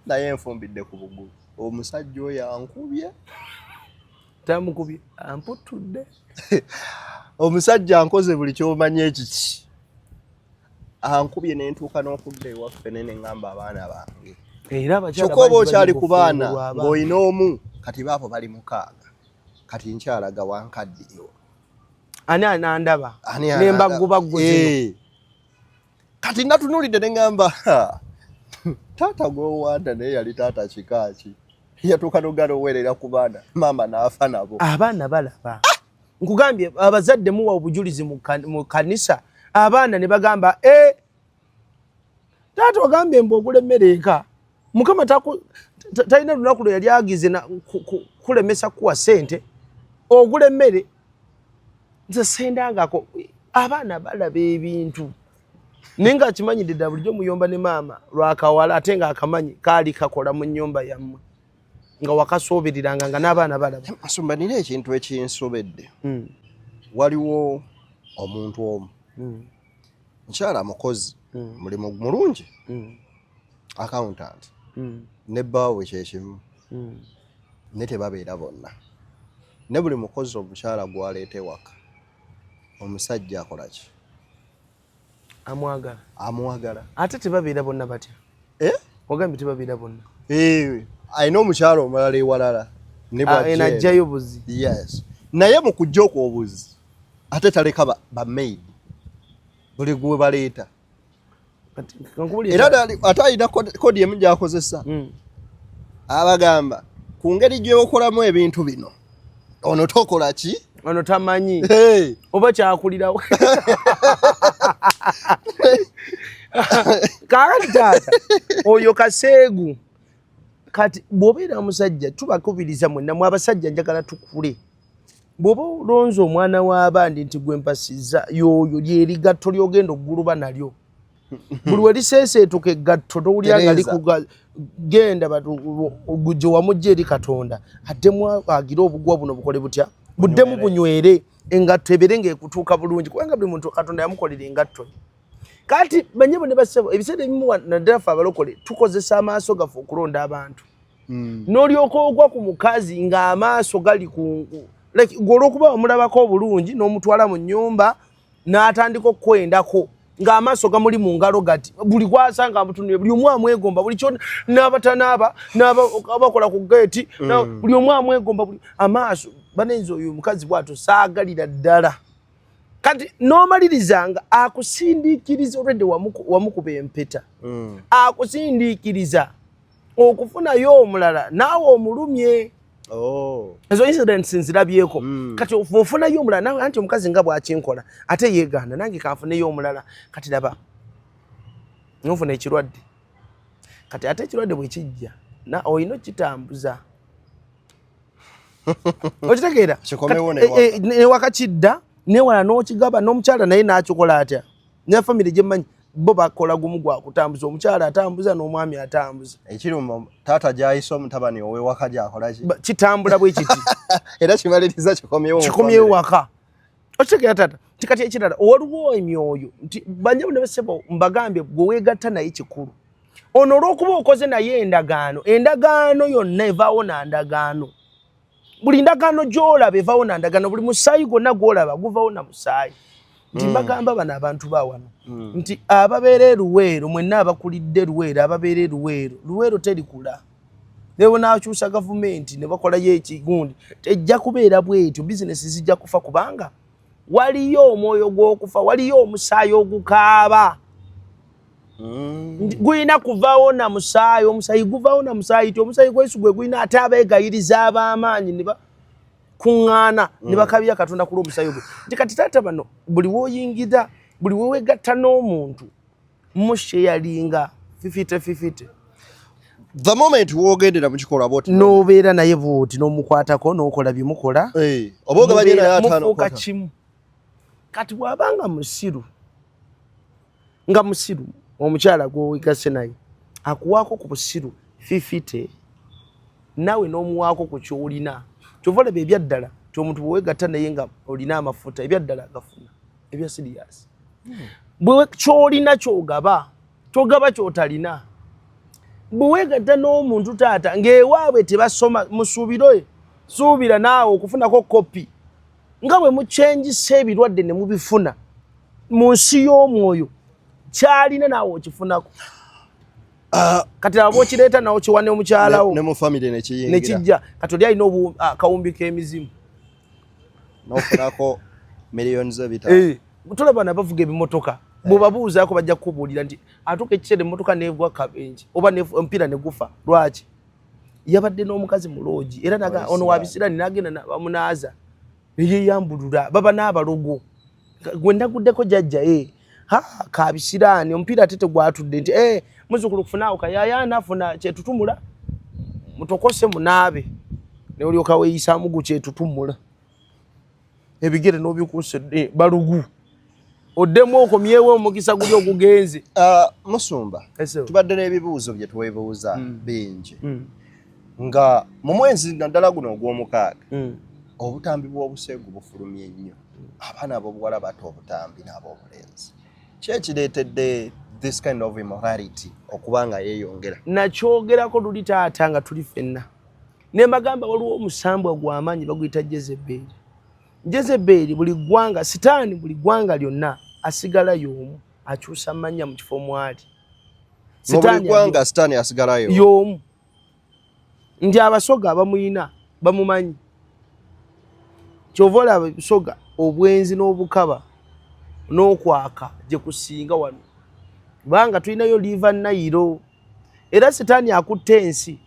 naye nfumbidde ku bugulu omusajja oyo ankubye tamukubye amputudde omusajja ankoze buli kyomanyi ekiki ankubye nentuuka n'okudda ewaffe ne neŋŋamba abaana bange kyokka oba okyali ku baana ng'olina omu kati baabo bali 6 kati nkyalaga wankaddiyo ani anandaba nembagubaggu zino kati natunulidde ne ŋŋamba taata gw'owanda naye yali taata kika ki yatuuka n'ogaana oweerera ku baana maama n'afa nabo abaana balaba nkugambye abazadde muwa obujulizi mu kanisa abaana ne bagamba taata ogambye mbu ogula emmere eka Mukama talina lunaku lwe yali agize kulemesa kuwa ssente ogula emmere nze sendangako abaana balaba ebintu naye ng'akimanyidde ddala bulijjo muyomba ne maama lwakawala ate ng'akamanyi kaali kakola mu nnyumba yammwe nga wakasoobiriranga nga n'abaana balaba. Masumba nina ekintu ekinsobedde. Waliwo omuntu omu mukyala mukozi mulimu mulungi. Accountant ne bbaawe kyekimu, ne tebabeera bonna, ne buli mukozi omukyala gw'aleeta ewaka, omusajja akola ki? Amwagala. Amwagala. Ate tebabeera bonna batya? Eh? Ogambye tebabeera bonna. Eh, alina omukyala omulala ewalala ne Ah, eno bw'ajja eno. ajjayo buzi. Yes, naye mu kujja okwo obuzi ate taleka ba maid, buli gwe baleeta. Kati kankubuulire. Era ate alina code emu gy'akozesa. Abagamba ku ngeri gy'okolamu ebintu bino, ono tokola ki? Ono tamanyi. Hey. Oba kyakulirawo. Kakati taata, oyo kaseegu. Kati bw'obeera musajja, tubakubiriza mwenna mwe abasajja, njagala tukule. Bw'oba olonze omwana w'abandi nti gwe mpasizza, y'oyo lyerigatto ly'ogenda okuguluba nalyo. Buli we liseeseetuka eggatto, towulira nga Tereza. likuga genda gye wamugja eri Katonda, addemu agire obugwa buno bukole butya, buddemu bunywere, engatto ebeere ng'ekutuuka bulungi, kubanga buli muntu Katonda yamukolera engatto ye. Kati banyabo ne bassebo, ebiseera ebimu naddala ffe abalokole tukozesa amaaso gaffe okulonda abantu. N'olyoka ogwa ku mukazi ng'amaaso gali ku like gwe, olw'okuba wamulabako obulungi n'omutwala mu nnyumba, n'atandika okukwendako ng'amaaso gamuli mu ngalo gati, buli gwasanga amutunule, buli omu amwegomba, buli kyona, n'abatanaaba n'abakola ku geeti, buli omu amwegomba, buli amaaso banenza oyo omukazi bw'atyo saagalira ddala. Kati n'omaliriza nga akusindiikiriza, olwedde wamukuba empeta, akusindiikiriza okufunayo omulala naawe omulumye. Oh. Ezo incidents nzirabyeko. Kati ofunayo omulala naawe, anti omukazi nga bwakinkola ate yeegaana, nange kanfuneyo omulala. Kati laba nofuna ekirwadde. Kati ate ekirwadde bwe kijja, na olina okitambuza, okitegeera? Kikomewo. Kati, newaka kidda newala n'okigaba n'omukyala, naye n'akikola atya? Ne famire gyemmanyi bo bakola gumu gwa kutambuza, omukyala atambuza n'omwami atambuza. Ekiruma, taata gy'ayise omutabani ow'ewaka gy'akola ki? Kitambula bwe kiti. Era kimaliriza kikomyewo mu Kikomyewo family. Waka, okitegeera taata? Nti kati ekirala, waliwo emyoyo nti banyabo ne basebo, mbagambye, gwe weegatta naye kikulu. Ono olw'okuba okoze naye endagaano, endagaano yonna evaawo na ndagaano. Buli ndagaano gy'olaba evaawo na ndagaano, buli musaayi gwonna gw'olaba guvaawo na musaayi. Nti mbagamba bano abantu ba wano nti ababeera eruweero mwenna, abakulidde Luweero, ababeera eruweero, Luweero terikula. Lewo n'akyusa gavumenti ne bakolayo ekigundi, tejja kubeera bwetyo. Bizinesi zijja kufa kubanga waliyo omwoyo gw'okufa, waliyo omusaayi ogukaaba. Gulina kuvaawo na musaayi, omusaayi guvaawo na musaayi, ti omusaayi gwesu gwe gulina. Ate abeegayiriza ab'amaanyi ne bakuŋŋaana ne bakabya Katonda ku lw'omusaayi ogwo. Nti kati taata, bano buli w'oyingira, buli wewegatta n'omuntu, musheyalinga 50-50. The moment wogendera mu kikolwa bwoti, N'obeera naye bwoti, n'omukwatako, n'okola byemukola, Eh, oba ogabanye naye 50 mufuuka kwata. kimu. Kati bw'abanga musiru, nga musiru, omukyala gwowegase naye akuwaako ku busiru 50, naawe n'omuwaako ku kyolina. Kyova olaba ebyaddala ti omuntu bwewegatta naye nga olina amafuta, ebyaddala agafuna ebya serious. Bwe kyolina kyogaba, togaba kyotalina. Bwe weegatta n'omuntu taata ng'ewaabwe tebasoma, musuubire, suubira naawe okufunako kopi, nga bwe mukyenjisa ebirwadde ne mubifuna mu nsi y'omwoyo, kyalina naawe okifunako. Kati aba okireeta nawo kiwa ne omukyalawo. Ne mu family nekiyingira. Nekijja. Kati oli alina akawumbi k'emizimu. N'ofunako miliyoni z'ebitaano. Eh, tulaba nabavuga ebimotoka, bwebabuuzaako bajja kukubuulira nti atuuka ekiseera emmotoka negwa kabenje oba omupiira ne gufa. Lwaki? Yabadde n'omukazi mu loogi era ono wa bisirani, n'agenda bamunaaza neyeyambulula, baba n'abalogo. Gwe ndaguddeko jjajja, e ha kabisiraani, omupiira ate tegwatudde nti e muzukulu kufunaawo kayayaana, funa kyetutumula mutokose munaabe, neolyoka weeyisaamu gu kyetutumula ebigere n'obikuuse balugu, oddemu okomyewo omukisa guli ogugenze. Musumba, Ese. tubadde n'ebibuuzo bye twebuuza bingi nga mu mwezi naddala guno ogw'omukaaga, obutambi bw'obuseegu bufulumye nnyo. Abaana ab'obuwala bata obutambi n'ab'obulenzi. Ki ekireetedde This kind of immorality okuba nga yeeyongera. Nakyogerako luli, taata, nga tuli ffenna, ne mbagamba waliwo omusambwa gw'amaanyi baguyita Jezeberi. Jezeberi, buli ggwanga, Sitaani buli ggwanga lyonna asigala y'omu, akyusa mannya mu kifo mwali. Mu buli ggwanga Sitaani asigalayo y'omu, nti Abasoga bamuyina, bamumanyi. Kyova olaba Busoga obwenzi n'obukaba n'okwaka gye kusinga wano, kubanga tulinayo River Nile. Era Sitaani akutte ensi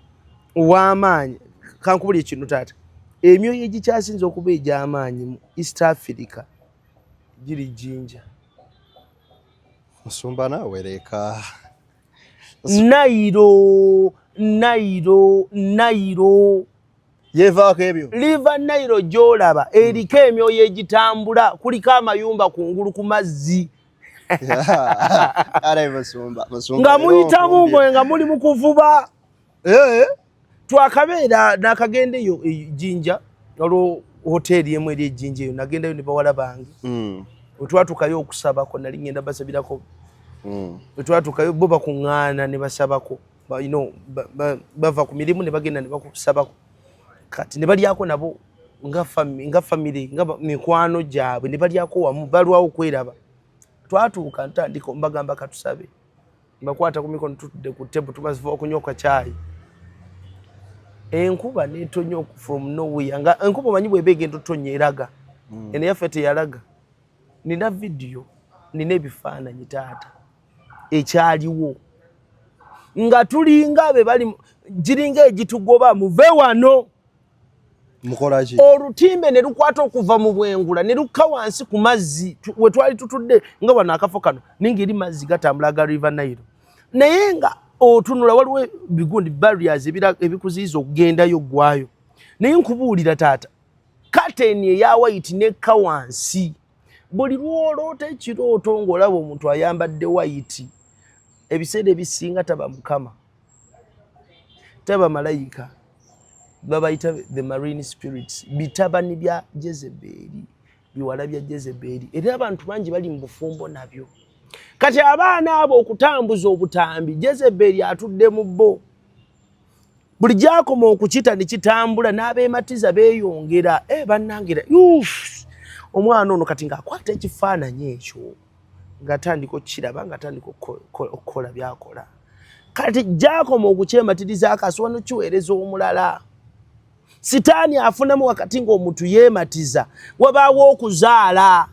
ow'amaanyi. Kankubuli ekino, taata, emyoyo egikyasinza okuba egy'amaanyi mu East Africa giri Jinja. Musumba, naawe leka. Nile, Nile, Nile. Yevaako ebyo. River Nile gy'olaba eriko emyoyo egitambula, kuliko amayumba kungulu ku mazzi. Ale musumba, musumba. Nga muyitamu ngwe nga muli mu kuvuba. Twakabeera nakagenda eyo e Jinja, waliwo hoteeri emu eri ejinja eyo, nagendayo ne bawala bange. Wetwatuukayo okusabako, nali ngenda basabirako. Wetwatuukayo bo bakuŋŋaana ne basabako. You know, bava ku mirimu ne bagenda ne bakusabako, kati ne balyako nabo nga family, nga mikwano gyabwe, ne balyako wamu, balwawo okweraba. Twatuuka ntandika mbagamba katusabe, mbakwata ku mikono, tutudde ku table, tumaze okunywa ka caayi, enkuba netonya from nowhere. Nga enkuba omanyi bweba egenda otonya eraga. Eno yaffe teyalaga. Nina vidiyo, nina ebifaananyi, taata, ekyaliwo nga tulinga be bali giringa egitugoba, muve wano. Mukolaki? Olutimbe ne lukwata okuva mu bwengula ne lukka wansi ku mazzi we twali tutudde, nga wano akafo kano, naye ng'eri mazzi gatambula ga River Nile, naye nga otunula waliwo bigundi barriers ebikuziyiza okugendayo ggwayo. Naye nkubuulira, taata, curtain eya white nekka wansi. Buli lwoloota ekirooto ng'olaba omuntu ayambadde white, ebiseera ebisinga taba Mukama, taba malayika, babayita the marine spirits, bitabani bya Jezeberi, biwala bya Jezeberi. Era abantu bangi bali mu bufumbo nabyo. Kati abaana abo okutambuza obutambi, Jezeberi atudde mu bo. Buli gyakoma okukita ne kitambula, n'abeematiza beeyongera. E, bannangira, omwana ono kati ng'akwata ekifaananyi ekyo, ng'atandika okukiraba, ng'atandika okukola byakola. Kati gyakoma okukyematirizaako, asobola nokiweereza omulala. Sitaani afunamu wakati ng'omuntu yeematiza, wabaawo okuzaala.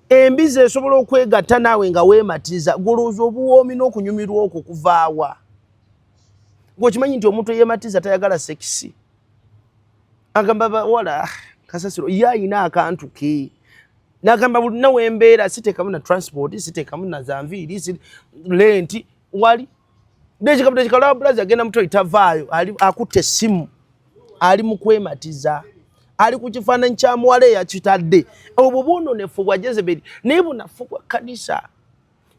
Embizi esobola okwegatta naawe nga weematiza. Golowooza obuwoomi n'okunyumirwa okwo kuvaawa? Gweokimanyi nti omuntu eyeematiza tayagala sex. Agamba bawala, "Ah, kasasiro." Ye ayina akantu ke, nagamba buli nawe embeera siteekamu na transport, siteekamu na zanviiri, rent wali dekika budekika. Lwa bulazi agenda mutoli, tavaayo, ali akutte essimu, ali mu kwematiza, ali ku kifaananyi kya muwala eyakitadde. Obwo bwononefu bwa Jezeberi, naye bunafu bwa kkanisa.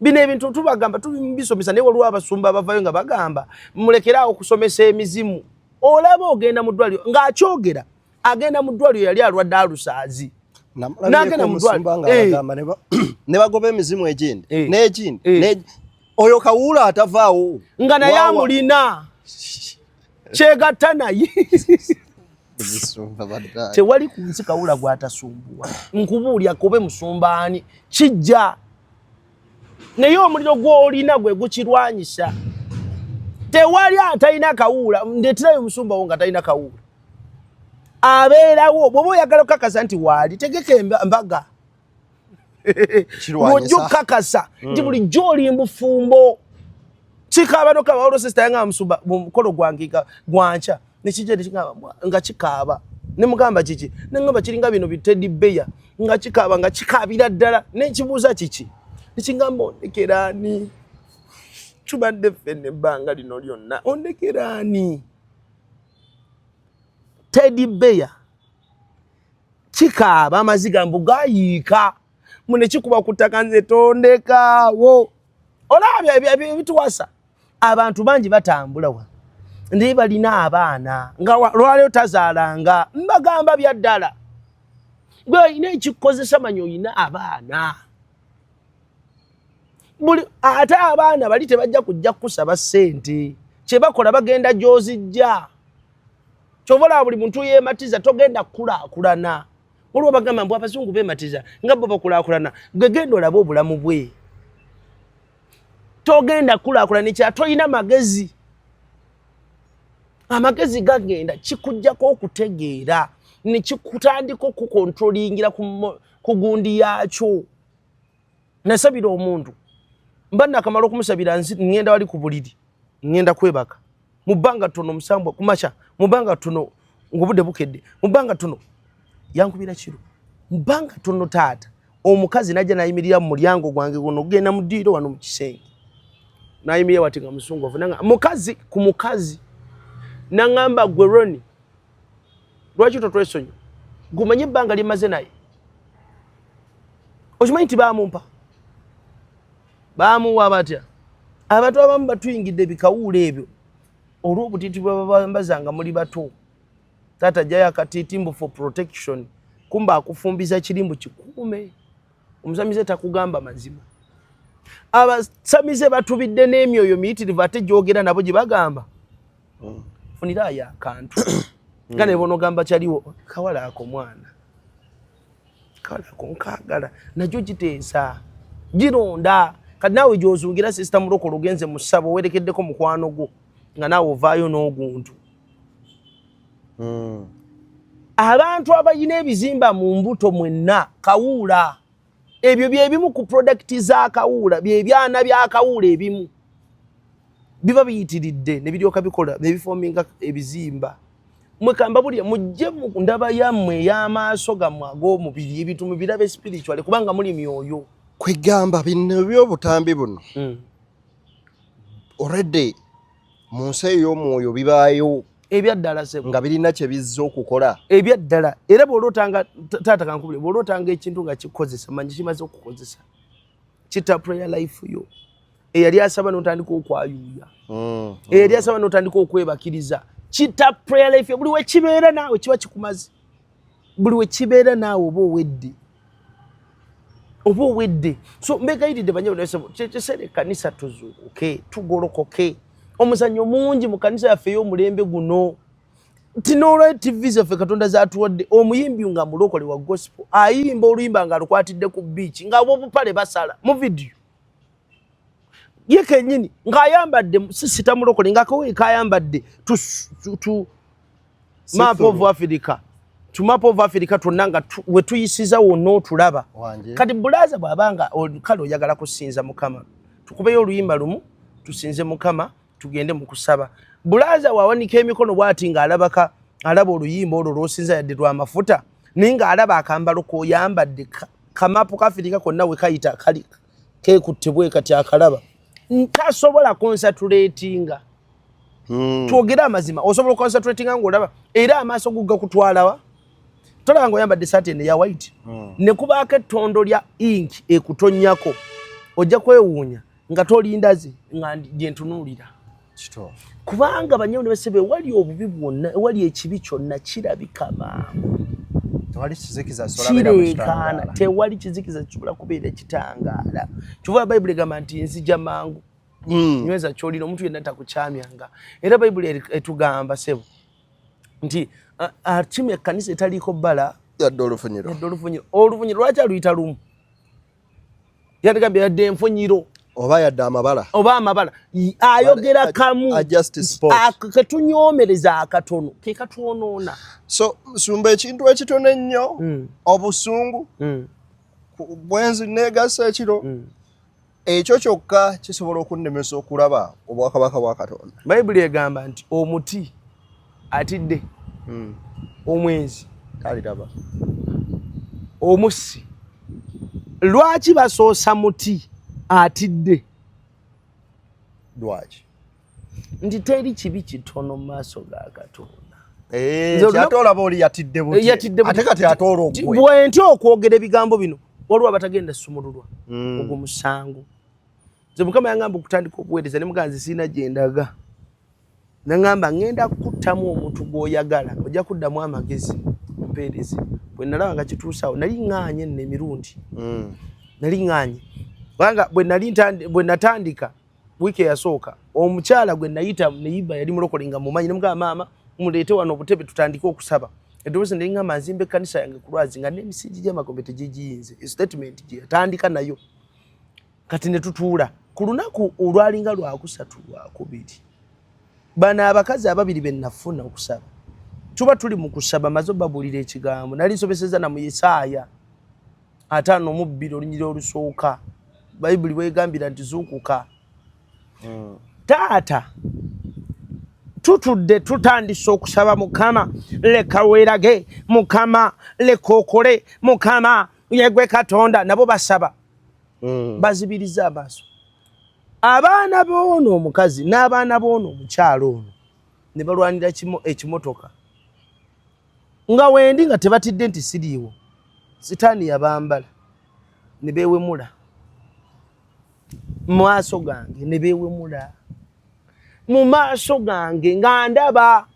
Bino ebintu tubagamba, tubisomesa, naye waliwo abasumba abavayo nga bagamba mulekeraawo okusomesa emizimu. Olaba ogenda mu ddwaliro ng'akyogera, agenda mu ddwaliro yali alwadde alusaazi. N'agenda mu ddwaliro nga bagamba ne bagoba emizimu egindi n'egindi oyo kawuula atavaawo. Nga naye amulina, kyegatta naye. Musumba baddaye. Tewali ku nsi kawula gwatasumbuwa. Nkubuulya, kobe musumbaani kijja, naye omuliro gw'olina gwe gukirwanyisa. Tewali atalina kawuula. Ndeeterayo omusumba wo nga talina kawuula, abeerawo. Bw'oba oyagala okukakasa nti waali, tegeka embaga. Kirwanyisa. Ng'ojja okukakasa nti bulijjo oli mbufumbo. Kikaaba nokaba. Olwo sister yange musumba mu mukolo gwange gwanca nekijja nekigamba nga kikaaba, nemugamba kiki, nengamba kiringa bino bi teddy bear, nga kikaaba, nga kikaabira ddala. Nenkibuuza kiki, nekigamba ondekeraani, tubadde ffenna ebbanga lino lyonna, ondekeraani? Teddy bear kikaaba, amaziga mbu gayiika mune kikuba ku ttaka, nze tondekaawo. Olaba ebituwasa, abantu bangi batambula wa naye balina abaana nga lwaleero tazaalanga. Mbagamba bya ddala, gwe olina ekikozesa, manya olina abaana. Buli ate abaana bali tebajja kujja kukusaba ssente, kyebakola bagenda gy'ozijja. Kyova olaba buli muntu yeematiza, togenda kukulaakulana. Waliwo bagamba mbu abazungu beematiza nga bo bakulaakulana. Gwe genda olabe obulamu bwe, togenda kukulaakulana. Ekya tolina magezi, amagezi gagenda kikujjako okutegeera nekikutandika okukontrolingira ku gundi yaakyo. Nasabira omuntu, mba nakamala okumusabira, ngenda wali ku buliri, ngenda kwebaka, mu bbanga ttono omusambwa kumakya, mu bbanga ttono ng'obudde bukedde, mu bbanga ttono yankubira kiro, mu bbanga ttono taata omukazi najja nayimirira mu mulyango gwange guno ogenda mu ddiiro wano mu kisenge, nayimirira wati nga musunguwavu, nanga mukazi ku mukazi, naŋŋamba, "Gwe Roni, lwaki totwesonyiwa? Gumanye ebbanga lyemaze naye, okimanyi nti bamumpa bamuwa batya?" Abantu abamu batuyingidde ebikawuula ebyo olw'obutiiti bwe babambaza nga muli bato. Taata ajjayo akatiiti mbu for protection, kumba akufumbiza kirimbu kikuume. Omusamize takugamba mazima. Abasamize batubidde n'emyoyo miyitirivu, ate gyogera nabo gye bagamba funiraayo akantu nga ne bonogamba kyaliwo kawala ako, mwana kawala ako nkaagala, nagyo giteesa gironda. Kati naawe gyozungira sister mulokole, ogenze mu ssabo, owerekeddeko mukwano gwo, nga naawe ovaayo n'oguntu. Abantu abalina ebizimba mu mbuto mwenna kawuula, ebyo byebimu ku product za kawuula, byebyana bya kawuula ebimu biba biyitiridde ne biryoka bikola ne bifominga ebizimba. Mwekamba bulya mujje mu ndaba yammwe ey'amaaso gammwe ag'omubiri, ebintu mubirabe spiritually, kubanga muli myoyo. Kwegamba bino ebyobutambi buno already mu nsi ey'omwoyo bibaayo. Ebyaddala sebo. Nga birina kye bizza okukola. Ebyaddala. Era bw'olootanga, taata kankubule, bw'olootanga ekintu nga kikozesa, manyi kimaze okukozesa, kita prayer life yo. Eyali asaba n'otandika okwayuuya, eyali asaba n'otandika okwebakiriza, kita prayer life yo. Buli wekibeera naawe kiba kikumaze, buli wekibeera naawe oba owedde, oba owedde. So mbegayiridde banyabo, kyekiseera ekkanisa tuzuukuke, tugolokoke. Omuzannyo mungi mu kanisa yaffe ey'omulembe guno, nti n'olwa TV zaffe Katonda zatuwadde, omuyimbi nga mulokole wa gospel ayimba oluyimba nga alukwatidde ku beach, nga obupale basala mu vidiyo, ye kennyini ng'ayambadde sisita mulokole, ng'akagoye kayambadde tu map of Africa, tu map of Africa twonna nga we tuyisiza wonna otulaba. Wanje. Kati bulaza bw'abanga kale oyagala kusinza Mukama, tukubeyo oluyimba lumu tusinze Mukama, tugende mu kusaba. Bulaza wawanika emikono bw'ati ng'alabaka alaba oluyimba olwo lw'osinza yadde lw'amafuta, naye ng'alaba akambalo k'oyambadde kamapu ka Afirika konna we kayita kali keekutte bwe kati akalaba, ntasobola concentratinga. Twogere amazima, osobola oconcentratinga ng'olaba era amaaso go gakutwalawa? Tolaba ng'oyambadde esaati eno eya white ne kubaako ettondo lya ink ekutonnyako, ojja kwewuunya nga tolindaze nga gye ntunuulira. Kituufu. Kubanga banyabo ne basebe, ewali obubi bwonna, ewali ekibi kyonna, kirabika mangu. Tewali kizikiza kisobola beera mu Kireekaana. kitangaala. Tewali kizikiza kisobola kubeera kitangaala. Kyova Bayibuli egamba nti nzija mangu. Nyweza kyolina, omuntu yenna takukyamyanga. Era Bayibuli etugamba sebo nti akima ekkanisa etaliiko bbala yadde olufunyiro. Yadde olufunyiro. Olufunyiro lwaki aluyita lumu? Yatugambye yadde enfunyiro. Oba yadde amabala. Oba amabala. Ayogera kamu. A just spot. Ketunyoomereza akatono ke katwonoona. So sumba ekintu ekitono ennyo, obusungu, bwenzi, neegasa ekiro, ekyo kyokka kisobola okunnemesa okulaba obwakabaka bwa Katonda. Bayibuli egamba nti omuti atidde, omwenzi taliraba, omussi. Lwaki basoosa muti atidde? Lwaki? Nti teri kibi kitono mu maaso ga Katonda. Eh, ate olaba oli yatidde buti. Yatidde buti. Ate kati ate olwo gwe. Bwe ntya okwogera ebigambo bino, waliwo abatagenda sumululwa ogwo musango. Nze Mukama yangamba okutandika obuweereza ne mugamba nze sirina gye ndaga. Naŋŋamba ŋŋenda kukuttamu omuntu gw'oyagala, ojja kuddamu amagezi mpeereze. Bwe nalaba nga kituuse awo, nali ŋŋaanye nno emirundi. Nali ŋŋaanye. Kubanga bwe natandika wiiki eyasooka, omukyala gwe nayita neyiba yali mulokole nga mumanyi, nemugamba, "Maama, muleete wano obutebe tutandike okusaba." Eddoboozi neŋŋamba, "Nzimba ekkanisa yange ku lwazi nga n'emisingi gy'amagombe tegigiyinze." Statement gye yatandika nayo. Kati ne tutuula ku lunaku olwalinga lwakusatu, lwakubiri, bano abakazi ababiri be nafuna okusaba, tuba tuli mu kusaba, maze obabuulira ekigambo nali nsomeseza na mu Yesaaya 52 olunyiri olusooka, Bayibuli bwegambira nti zuukuka. Taata, tutudde tutandise okusaba, "Mukama, leka weerage, Mukama, leka okole, Mukama yegwe Katonda." Nabo basaba. Bazibiriza amaaso. Abaana b'ono omukazi n'abaana b'ono omukyalo ono ne balwanira ekimotoka nga wendi, nga tebatidde nti siriiwo. Sitaani yabambala ne beewemula mu maaso gange, ne beewemula mu maaso gange nga ndaba.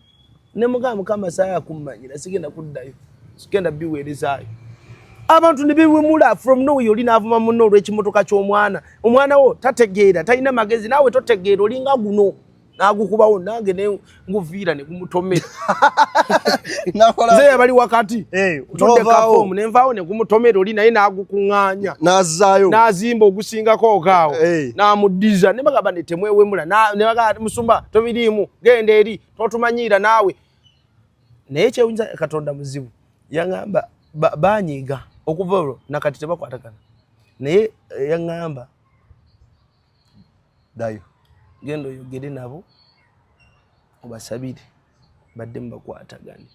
Ne mugamba, "Mukama, saaya kummanyira, sigenda kuddayo, sigenda biweerezaayo." Abantu ne bewemula from nowhere. Oli n'avuma munno olw'ekimotoka ky'omwana. Omwana wo tategeera, talina magezi, naawe totegeera, olinga guno. N'agukubawo, nange ne nguviira ne gumutomera. Nakola Nze yabali wakati Eh, tudde n'ovaawo. kafoomu, nenvaawo ne gumutomera oli, naye n'agukuŋŋaanya N'azzaayo. N'azimba ogusingako okaawo. Eh. N'amuddiza. Ne bagamba ne temwewemula. Ne bagamba, "Musumba, tobiriimu, genda eri, totumanyiira naawe." Naye kyewunza, Katonda muzibu. Yaŋŋamba banyiiga okuva olwo nakati tebakwatagana. Naye yaŋŋamba, Ddayo. "Genda oyogere nabo, obasabire baddemu bakwatagane."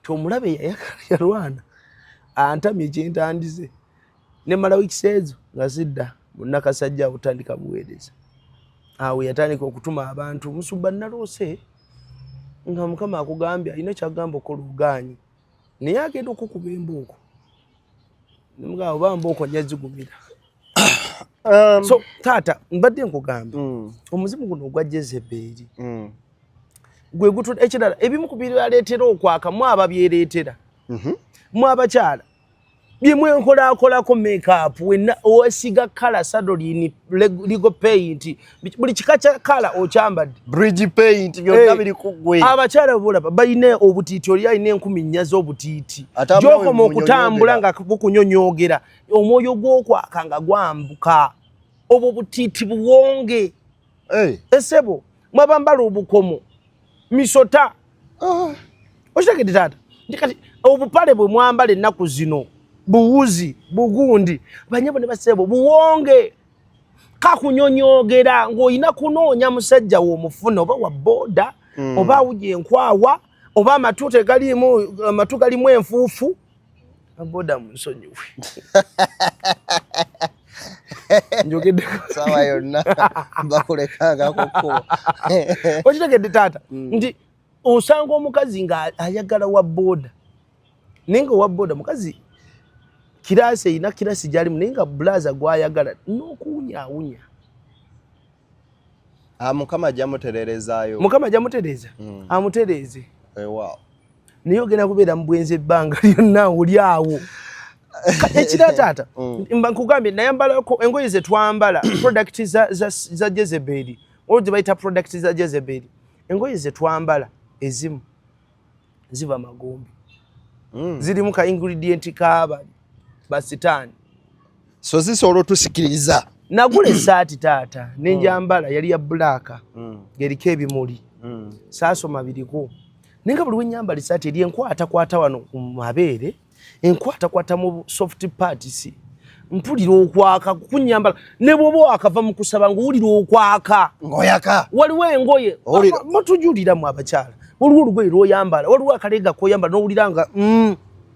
Ti omulabe yayagala yalwana antamye kyentandize. Nemala wiikisi ezo nga zidda munakasajja awo tandika buweereza. Awo yatandika okutuma abantu, "Musumba, naloose nga Mukama akugambye alina kyagamba okola, ogaanyi, naye agenda okukuba embooko." Nemugamba, "Oba mbooko nja zigumira." So taata, mbadde nkugamba, omuzimu guno ogwa Jezebeeri gwe gutu. Ekirala, ebimu ku bibaleetera okwaka, mu ababyereetera, mu abakyala byemwenkolakolako makeup, wenna owesiga colour, sadolin, ligo paint, buli kika kya colour okyambadde. Bridge paint, byonna Eh, biri ku ggwe. Abakyala bolaba balina obutiiti, oli alina 4000 z'obutiiti. Ate abawe Gyokoma okutambula munyonyogera. nga bukunyonyogera, omwoyo gw'okwaka nga gwambuka. Obwo butiiti buwonge. Eh, Esebo mwabambala obukomo, misota. Okitegedde taata, nti kati obupale bwe mwambala ennaku zino buwuzi bugundi, banyabo ne basebo, buwonge kakunyonyogera ng'olina kunoonya musajja w'omufuna, oba wa booda, oba awuja enkwawa, oba amatu tegalimu, amatu galimu enfuufu. Boda munsonyiwe, njogedde. Saawa yonna bakulekanga ku kkubo. Okitegedde taata, nti osanga omukazi nga ayagala wa booda, naye nga owa booda mukazi class, erina class gyalimu, naye nga bulaza gwayagala n'okuwunyaawunya. Ah, Mukama ajja mutererezaayo. Mukama ajja mutereeza. Amutereeze. Weewaawo. Naye ogenda kubeera mu bwenzi ebbanga lyonna oli awo. Ekira taata, mba nkugambye, nayambalako engoye zetwambala, product za Jezeberi, olwo gye bayita product za Jezeberi. Engoye zetwambala ezimu ziva magombe. Zirimu ka ingredient kaabali basitaani. So zisobola otusikiriza. Nagula essaati taata, nenjambala, yali ya black, ng'eriko ebimuli. Saasoma biriko, naye nga buli wenyambala essaati eri enkwatakwata wano ku mabeere, enkwatakwata mu soft parts, mpulira okwaka kunyambala. Ne bw'oba wakava mu kusaba ng'owulira okwaka. Ng'oyaka. Waliwo engoye Owulira. mutujuliramu abakyala, waliwo olugoye lw'oyambala, waliwo akaleega koyambala n'owulira nga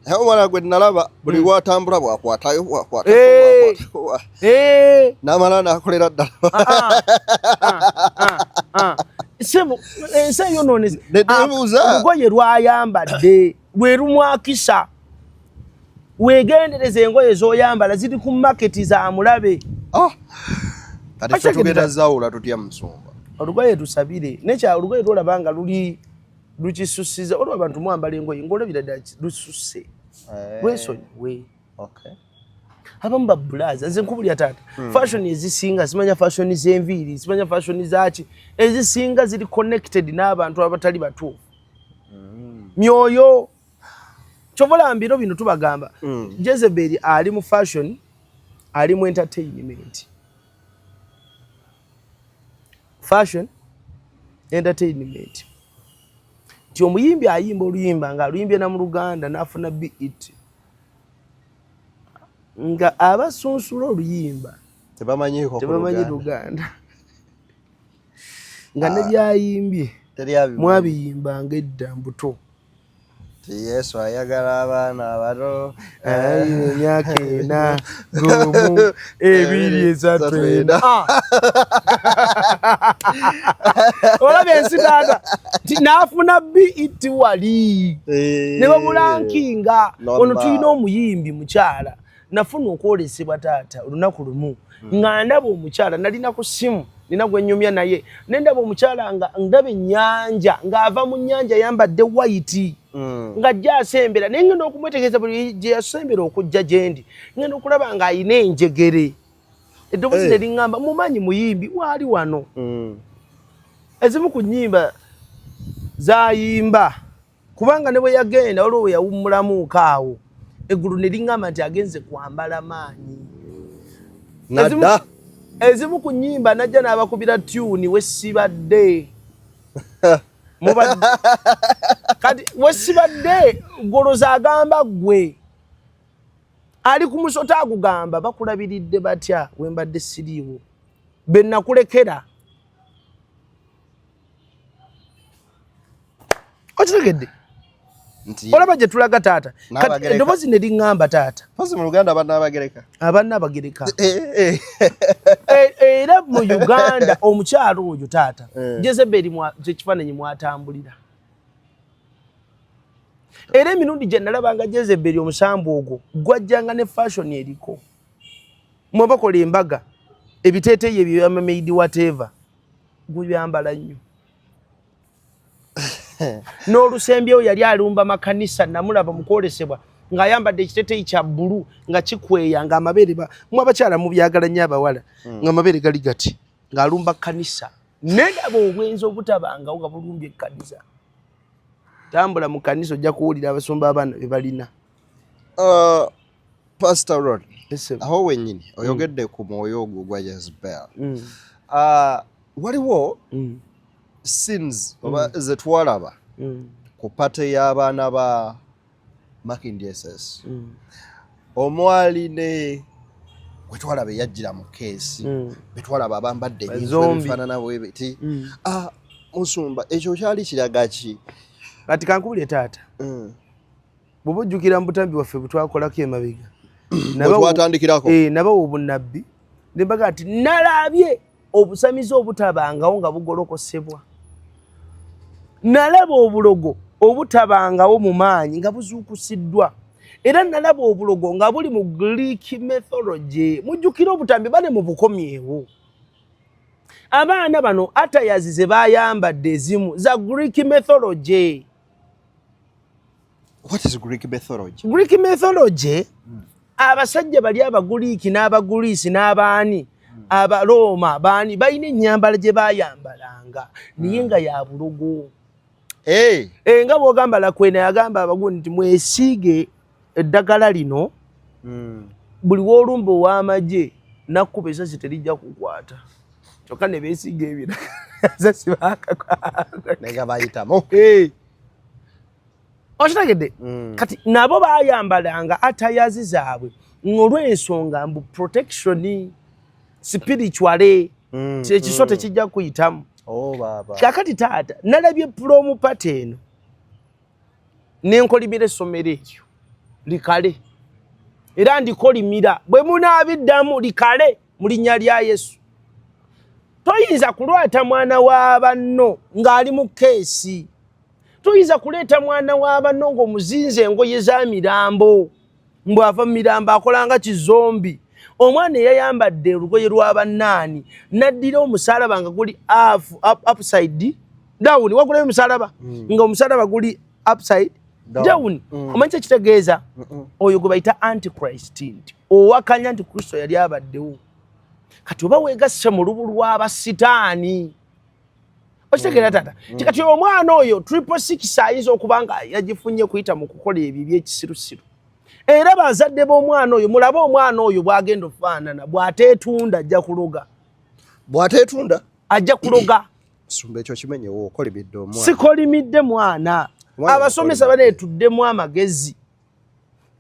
Naye omwana gwe nalaba buli lwatambula bwakwatayo bwakwatako, Eh. bwakwatako, Eh. n'amala n'akolera ddala. Ah, ah, ah. Sebo, ensi eyonoonese. Nebuuza. Olugoye lwayambadde lwe lumwakisa. Weegendereza engoye z'oyambala, ziri ku market za mulabe. Ah. Kati ffe Okitegedde? tugenda zawula tutya, musumba? Olugoye tusabire nekya olugoye lwolaba nga luli lukisusiza. Olwo abantu mwambala engoye ng'olabira ddala lususse, Eh, lwesonyiwe. Okay. Abamu babulaaza. Nze nkubulya taata, fashion ezisinga, simanya fashion z'enviiri, simanya fashion zaki, ezisinga ziri connected n'abantu abatali batuufu. Myoyo kyovola mbiro bino tubagamba. Jezebel ali mu fashion, ali mu entertainment, fashion, entertainment, nti omuyimbi ayimba oluyimba ng'aluyimbye na mu Luganda n'afuna beat, nga abasunsula oluyimba tebamanyiiko ku tebamanyi Luganda. Luganda, nga ne byayimbye Teri abimanyi. mwabiyimbanga edda mbuto. Ti Yesu ayagala abaana abato. Ayina emyaka 4, 1, 2, 3, 4. Ah! Olaba ensi taata, nti n'afuna beat wali ne bamulankinga. Normal. Ono tulina omuyimbi mukyala, nafuna okwolesebwa taata olunaku lumu nga ndaba omukyala, nalina ku ssimu, nina gwe nnyumya naye, ne ndaba omukyala nga ndaba ennyanja, ng'ava mu nnyanja ayambadde white, ng'ajja asembera, naye ngenda okumwetegereza, buli gye yasembera okujja gye ndi, ngenda okulaba ng'ayina enjegere. Eddoboozi ne liŋŋamba, mumanyi muyimbi waali wano. Ezimu ku nnyimba zayimba, kubanga ne bwe yagenda waliwo we yawummulamuuko awo, eggulu ne liŋŋamba nti agenze kwambala maanyi. Nadda. Ezimu ku nnyimba najja n'abakubira tune wesibadde. Kati wesibadde goloza agamba ggwe ali ku musota, agugamba bakulabiridde batya wembadde siriiwo, be nakulekera. Okitegedde? Nti Olaba gye tulaga taata? Kati N'Abagereka. eddoboozi ne liŋŋamba taata. Mpozi mu Luganda bannaabagereka. Abannabagereka. Eh, eh. Era mu Uganda omukyalo oyo taata, Jezeberi, kyekifaananyi mwatambulira. Era emirundi gye nalabanga Jezeberi, omusambu ogwo gwajjanga ne fashion eriko, mwe bakola embaga, ebiteeteeyi ebyo byamamaidi, whatever, gubyambala nnyo. N'olusembyewo yali alumba makanisa, namulaba mu kwolesebwa ng'ayambadde ekiteeteeyi kya bbulu nga kikweya, ng'amabeere mwe abakyala mubyagala nnyo, abawala, ng'amabeere gali gati, ng'alumba kanisa. Nendaba obwenzi obutabangawo nga bulumbye ekkanisa. Tambula mu kanisa, ojja kuwulira abasumba abaana be balina. Pastor Ron, Ese- aho wennyini oyogedde ku mwoyo ogwo ogwa Jezebel. Waliwo scenes oba ze twalaba ku party y'abaana ba Makindye SS, omwali ne wetwalaba eyajjira mu keesi, betwalaba abambadde ebintu Zombie. ebifaanana bwe biti. Ah, musumba, ekyo kyali kiraga ki? Kati kankubulye taata, bw'oba ojjukira mu butambi bwaffe bwe twakolako emabega, Bwe twatandikirako. Nabawa obunnabbi ne mbaga nti nalabye obusamize obutabangawo nga bugolokosebwa, nalaba obulogo obutabangawo mu maanyi nga buzuukusiddwa, era nalaba obulogo nga buli mu Greek mythology. Mujjukire obutambi bane mu bukomyewo, abaana bano attires ze bayambadde ezimu za Greek mythology. What is Greek mythology? Greek mythology, abasajja bali Abaguliiki n'Abaguliisi n'abaani, Abarooma, baani, balina ennyambala gye bayambalanga naye nga ya bulogo. Hey. E, nga bw'ogamba Lakwena yagamba abagundi nti mwesiige eddagala lino, buli w'olumba ow'amagye nakkuba esasi terijja kukwata, kyokka ne beesiiga ebiragala, esasi baakakwata. Nega bayitamu. Hey. Okitegedde? Kati nabo bayambalanga attires zaabwe ng'olw'ensonga mbu protection spiritually, ekiso tekijja kuyitamu. Oh, baba. Kakati taata, nalabye prom party eno nenkolimira essomero eryo likale, era ndikolimira bwe munaabiddamu likale mu linnya lya Yesu. Toyinza kulwata mwana wa banno ng'ali mu keesi, toyinza kuleeta mwana wa banno ng'omuzinze engoye za mirambo, mbw'ava mu mirambo akolanga kizombie. Omwana eyayambadde olugoye lw'abannaani n'addira omusalaba nga guli upside down, wagulayo omusalaba nga omusalaba guli upside Down. down. Omanyi kyekitegeeza? Oyo gwe bayita antichrist, nti Owakanya nti Kristo yali abaddewo. Kati oba weegasse mu lubu lw'abasitaani. Okitegeera taata? Kati omwana oyo 666 ayinza okuba nga yagifunye kuyita mu kukola ebyo ebyekisirusiru. Era bazadde b'omwana oyo mulabe omwana oyo bw'agenda ofaanana, bw'ateetunda ajja kuloga. Bw'ateetunda? Ajja kuloga. Sumba ekyo kimenyewo, okolimidde omwana. Sikolimidde mwana. Abasomesa baneetuddemu amagezi.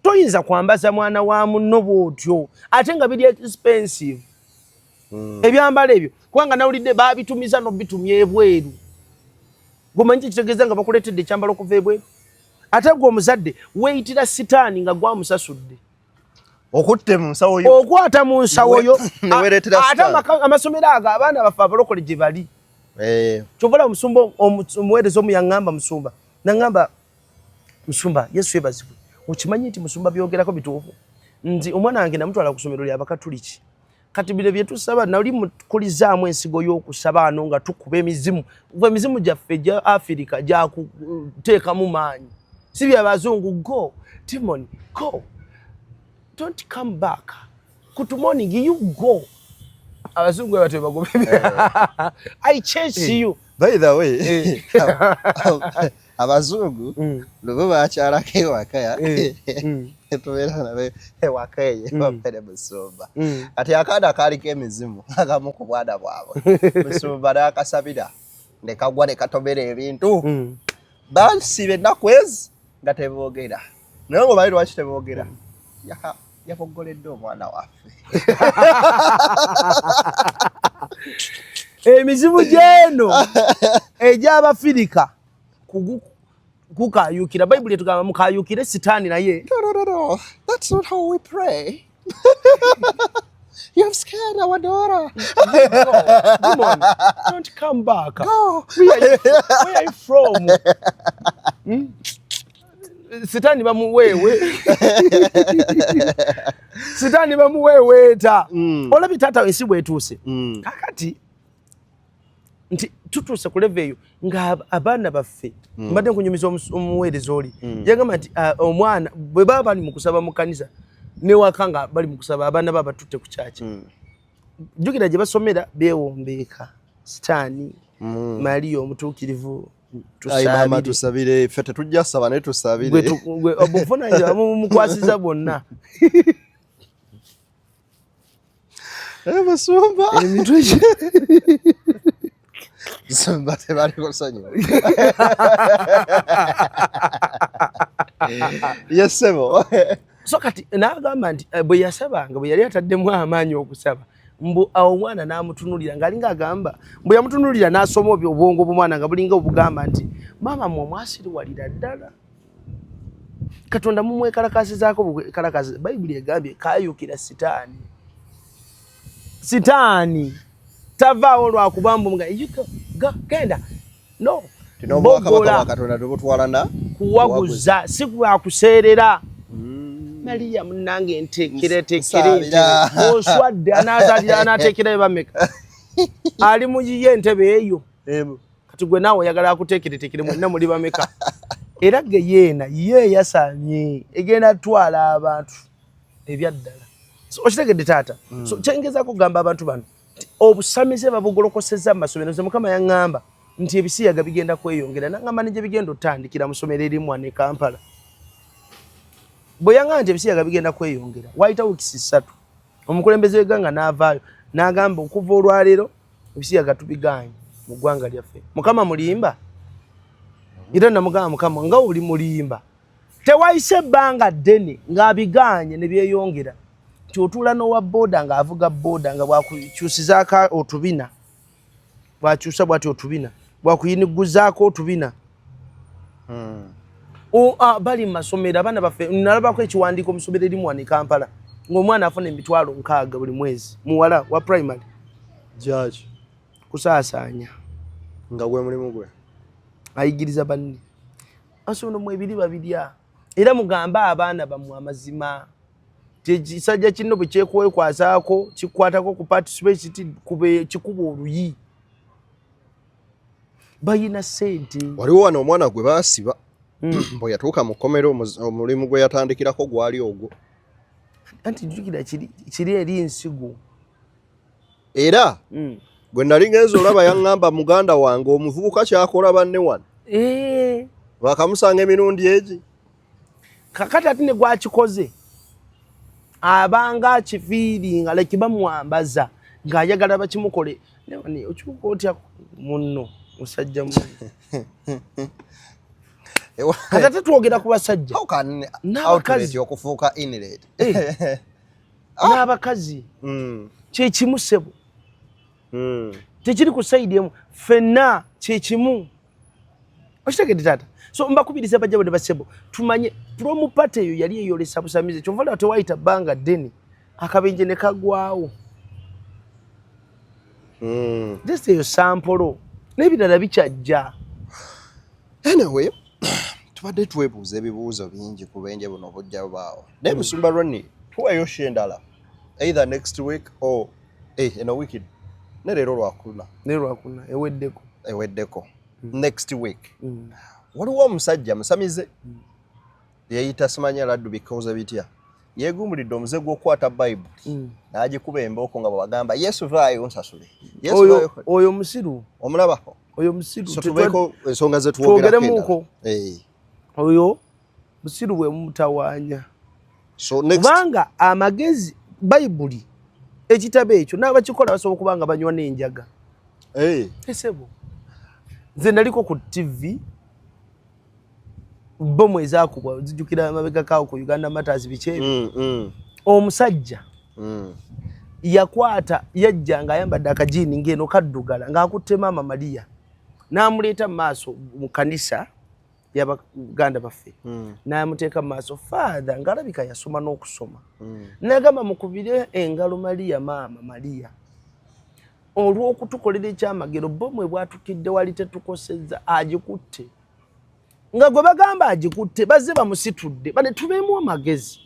Toyinza kwambaza mwana wa munno bw'otyo ate nga biri expensive. Ebyambalo ebyo kubanga nawulidde babitumiza n'obitumya ebweru. Gwomanyi kitegeeza nga bakuleetedde ekyambalo okuva ebweru? Ate gwe omuzadde weeyitira sitaani nga gwamusasudde. Okutte mu nsawo yo. Okwata mu nsawo yo. Ate amasomero ago abaana baffe abalokole gye bali. Kyova olaba omusumba omuweereza omu yaŋŋamba musumba naŋŋamba musumba Yesu yeebazibwe, okimanyi nti musumba byogerako bituufu? Nti omwana wange namutwala ku ssomero ly'Abakatuliki. Kati bino bye tusaba nali mukulizaamu ensigo y'okusaba ano nga tukuba emizimu. Kuva emizimu gyaffe egya Afirika gyakuteekamu maanyi. Si bya bazungu, go Timon, go. Don't come back. Good morning, you go. Abazungu batyo bagobe. I chase you. By the way, abazungu lubu bakyalako ewaka, tubeera nabo ewaka eyo bafere musumba. Kati akaana kaaliko emizimu akamu ku bwana bwabwe, musumba n'akasabira ne kagwa ne katomera ebintu. Bansiba ennaku ezi nga teboogera, naye ng'omanyi lwaki teboogera? Yaboggoledde omwana waffe. Emizimu gy'eno egy'Abafirika kukayukira. Bayibuli etugamba mukayukire sitaani naye. No, no, no, no. That's not how we pray. You have scared our daughter. Go. Demon, don't come back. Go. Where are you from? Sitaani bamuweewe. Sitaani bamuweeweeta. Olabye taata ensi bw'etuuse. Kakati nti tutuuse ku level eyo nga abaana baffe, mbadde nkunyumiza omuweereza oli yagamba nti omwana bwe baba bali mu kusaba mu kkanisa newaka nga bali mu kusaba, abaana baba batutte ku kyaki, jjukira gye basomera beewombeeka sitaani, Mariya omutuukirivu. Maama tusabire, ffe tetujja saba naye tusabire. Obuvunaanyizibwa mumukwasiza bwonna. Musumba emitwe musumba tebali kusonyiwa. Yes ssebo. So kati n'agamba nti bwe yasabanga, bwe yali ataddemu amaanyi okusaba, mbu awo omwana n'amutunulira ng'alinga agamba, mbu yamutunulira n'asoma obwongo bw'omwana nga bulinga obugamba nti maama mmwe mwasiriwalira ddala, Katonda mumwekalakasizaako bwekalakasi. Bayibuli egambye kaayukira sitaani. Sitaani tavaawo lwakuba mbu nga genda no N'obwakabaka Katonda tebutwalana kuwaguza, si lwakuseerera. Mariya munnange nteekereteekere entebe, oswadde anaazalira anaateekerayo bameka ali mu yiye entebe eyo. Kati gwe naawe oyagala akuteekereteekere, mwenna muli bameka? Era geyeena ye eyasamye egenda twala abantu ebyaddala. Okitegedde taata? So kyengezaako okugamba abantu bano obusamize babugolokosezza mu masomero. Nze Mukama yaŋŋamba nti ebisiyaga bigenda kweyongera, naŋŋamba ne gye bigenda otandikira mu ssomero erimu wano e Kampala. Bwe yaŋŋamba nti ebisiyaga bigenda kweyongera, waayita wiikisi 3 omukulembeze w'eggwanga n'avaayo n'agamba okuva olwaleero ebisiyaga tubigaanye mu ggwanga lyaffe. Mukama mulimba? Era namugamba Mukama nga oli mulimba. Tewayise ebbanga ddene ng'abigaanye ne byeyongera, nti otuula n'owa booda ng'avuga booda nga bwakukyusizaako otubina, bwakyusa bwati otubina, bwakuyiniguzaako otubina. Bali mu masomero abaana baffe. Nalabako ekiwandiiko mu ssomero erimu wano e Kampala ng'omwana afuna 60,000 buli mwezi, muwala wa primary. Judge kusaasaanya nga gwe mulimu gwe, ayigiriza banne. Asono mu ebiri babirya. Era mugambe abaana bammwe amazima, ekisajja kino bwe kyekwekwasaako kikwatako ku participate kikuba oluyi, bayina ssente. Waliwo wano omwana gwe baasiba, bwe yatuuka mu kkomero omulimu gwe yatandikirako gwali ogwo. Anti jjukira kiri eri nsigo. Era gwe nali ngenze olaba yaŋŋamba, muganda wange omuvubuka kyakola banne wano bakamusanga emirundi egi. Kakati ate ne gwakikoze abanga akifiiringa like bamwambaza ng'ayagala bakimukole. Newani okyuka otya munno musajja munno? Kati ate twogera ku basajja. How can N'abakazi. outlet okufuuka inlet? N'abakazi kyekimu, ssebo. Tekiri ku side emu, ffenna kyekimu. Okitegedde, taata? So mbakubiriza, bajjabo ne basebo, tumanye promo party eyo yali eyolesa busamize. Kyova laba tewayita bbanga ddene akabenje ne kagwawo. Just eyo sample, n'ebirala bikyajja. Anyway, tubadde twebuuza ebibuuzo bingi ku benje buno obujja bubaawo, naye musumba Ronnie, tuweeyo show endala either next week or eno week ne leero lwakuna. Ne lwakuna eweddeko. Eweddeko. Next week waliwo omusajja musamize yeyita simanya laddu bikoze bitya, yeegumbulidde omuze gw'okukwata Bayibuli n'agikuba embooko nga bwebagamba, "Yesu vaayo nsasule, Yesu Oyo vaayo." oyo musiru. Omulabako? Oyo musiru. So tubeeko ensonga ze twogerako Twogeremuko. endala. Oyo busiru bwe mutawaanya. So next Kubanga amagezi, Bayibuli ekitabo ekyo n'abakikola basobola okuba nga banywa n'enjaga. Esebo, nze naliko ku TV, bomu ezakubwa zijjukira amabega kawo ku Uganda Matters, biki ebyo. Omusajja yakwata, yajja ng'ayambadde akajiini ng'eno kaddugala, ng'akutte Maama Mariya n'amuleeta mu maaso mu kanisa y'abaganda baffe, n'amuteeka mu maaso. Father ng'alabika yasoma n'okusoma, n'agamba, "Mukubire engalo Mariya, Maama Mariya, olw'okutukolera ekyamagero. Bomu ebwatukidde wali tetukosezza, agikutte." Nga gwe bagamba agikutte bazze bamusitudde. Bane tubeemu amagezi.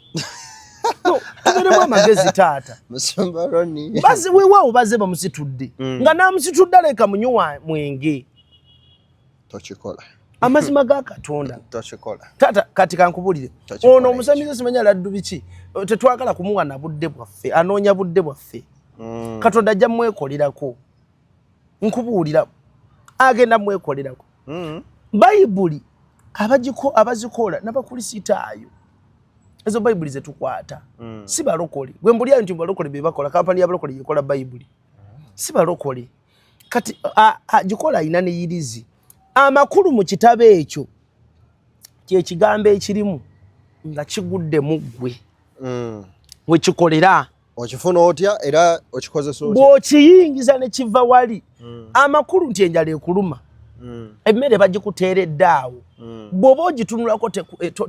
No, tubeeremu amagezi, taata. Musumba Ronnie. Bazze weewaawo, bazze bamusitudde, nga n'amusitudde aleka munywa mwenge. Tokikola. Amazima ga Katonda. Tokikola. Taata, kati kankubulire. Tokikola. Ono omusamize simanya laddu biki, tetwagala kumuwa na budde bwaffe. Anoonya budde bwaffe. Katonda ajja mwekolerako, nkubuulira, agenda mwekolerako. Bayibuli abagiko abazikola n'abakulisitaayo, ezo Bayibuli zetukwata si balokole. Gwe mbulyayo nti balokole be bakola, kampani y'abalokole yekola Bayibuli, si balokole. Kati agikola ayina ne yirizi. Amakulu mu kitabo ekyo kyekigambo ekirimu nga kigudde mu ggwe wekikolera. Okifuna otya era okikozesa otya? Bw'okiyingiza ne kiva wali. Amakulu nti enjala ekuluma, emmere bagikuteeredde awo, bw'oba ogitunulako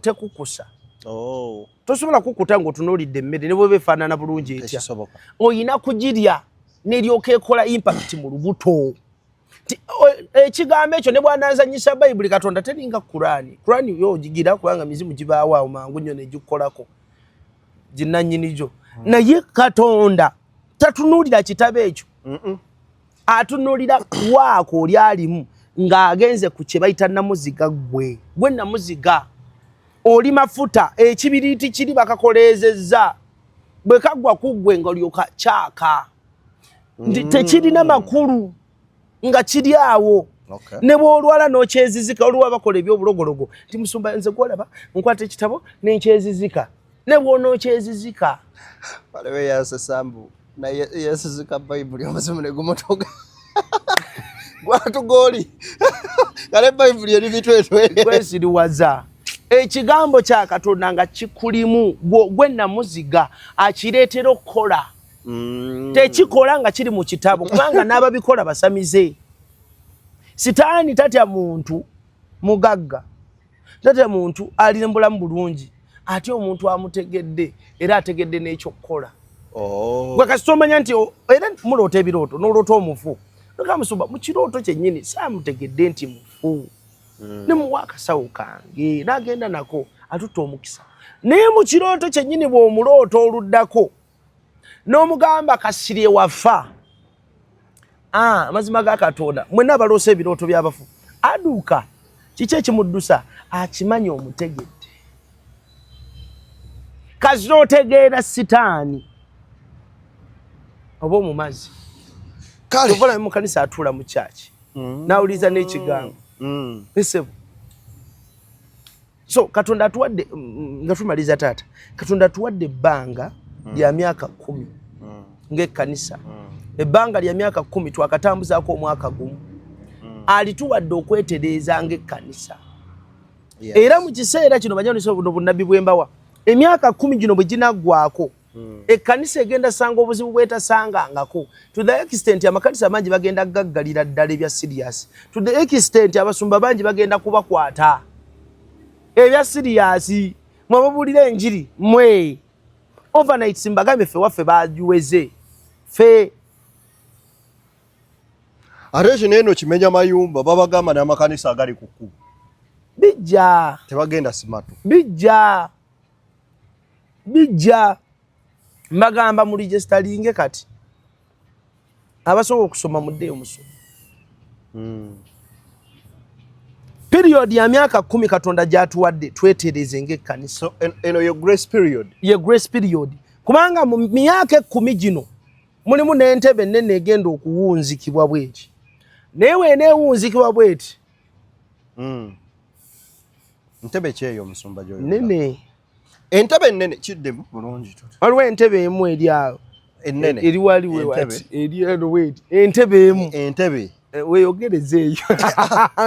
tekukusa. Oh. Tosobola kukuta ng'otunuulidde emmere ne bweba efaanana bulungi etya. Tekisoboka. Oyina kugirya neryoka ekola impact mu lubuto. Ekigambo ekyo ne bwananzanyisa Bayibuli, Katonda teringa Kurani. Kurani yo ogigira kubanga mizimu gibaawo awo mangu nnyo negikukolako ginannyini gyo, naye Katonda tatunuulira kitabo ekyo. Atunuulira waako oli alimu ng'agenze ku kye bayita namuziga. Ggwe gwe namuziga, oli mafuta, ekibiriiti kiri bakakoleezezza, bwe kaggwa ku ggwe nga olyoka kyaka nti tekirina makulu nga kiri awo. Ne bw'olwala n'okyezizika, oliwo abakola ebyobulogologo nti, "Musumba, nze gwolaba nkwata ekitabo nenkyezizika." Ne bw'onookyezizika. Waliwo eyansesambu naye yesizika Bayibuli, omuzimu ne gumutuga, gwatuga oli nga ne Bayibuli eri mitwetwe. Kwesiriwaza. Ekigambo kya Katonda nga kikulimu, gwe namuziga akireetera okukola. Tekikola nga kiri mu kitabo, kubanga n'ababikola basamize. Sitaani tatya muntu mugagga, tatya muntu ali mu bulamu bulungi, ate omuntu amutegedde era ategedde n'ekyokukola. Oh. Gwe kasita omanya nti era muloota ebirooto, n'oloota omufu, nokamusuba mu kirooto kyennyini, saamutegedde nti mufu, ne muwa akasawo kange n'agenda nako, atutta omukisa. Naye mu kirooto kyennyini bw'omuloota oluddako n'omugamba, "Kasirye wafa," amazima ga Katonda, mwenna abaloosa ebirooto by'abafu, aduuka. Kiki ekimuddusa? Akimanyi omutegedde. Kasita otegeera sitaani oba omumazi. Kale Ovola mu kanisa atuula mu kyaki nawuliriza n'ekigambo. Esebo, so Katonda atuwadde, nga tumaliza taata, Katonda atuwadde ebbanga lya myaka 10 ng'ekkanisa. Ebbanga lya myaka 10, twakatambuzaako omwaka gumu, alituwadde okwetereeza ng'ekkanisa. Era mu kiseera kino, banyanisa, buno bunnabbi bwembawa, emyaka 10 gino bwe ginaggwako, ekkanisa egenda sanga obuzibu bwetasangangako, to the extent amakanisa mangi bagenda gaggalira ddala ebya serious, to the extent abasumba bangi bagenda kubakwata ebya serious. Mwebabuulira enjiri mwe overnight, mbagambye, ffe waffe bagiweze ffe. Ate kino eno kimenya mayumba, babagamba n'amakanisa agali ku kkubo Bijja. tebagenda simatu. Bijja, bijja. Mbagamba mu registeringe kati, abasobola okusoma muddeyo musoma. Period ya myaka 10 Katonda gyatuwadde twetereze ng'ekkanisa. So eno ye grace period. Ye grace period, kubanga mu myaka 10 gino mulimu n'entebe ennene egenda okuwunzikibwa bweti, naye weneewunzikibwa bweti. Ntebe kyeyo omusumba gyoyo? Nene. Entebe ennene, kiddemu bulungi tuti. Waliwo entebe emu eri awo. Ennene. Eri wali we. Entebe. Wati eri eno weti, entebe emu. Entebe. Weeyogereze eyo.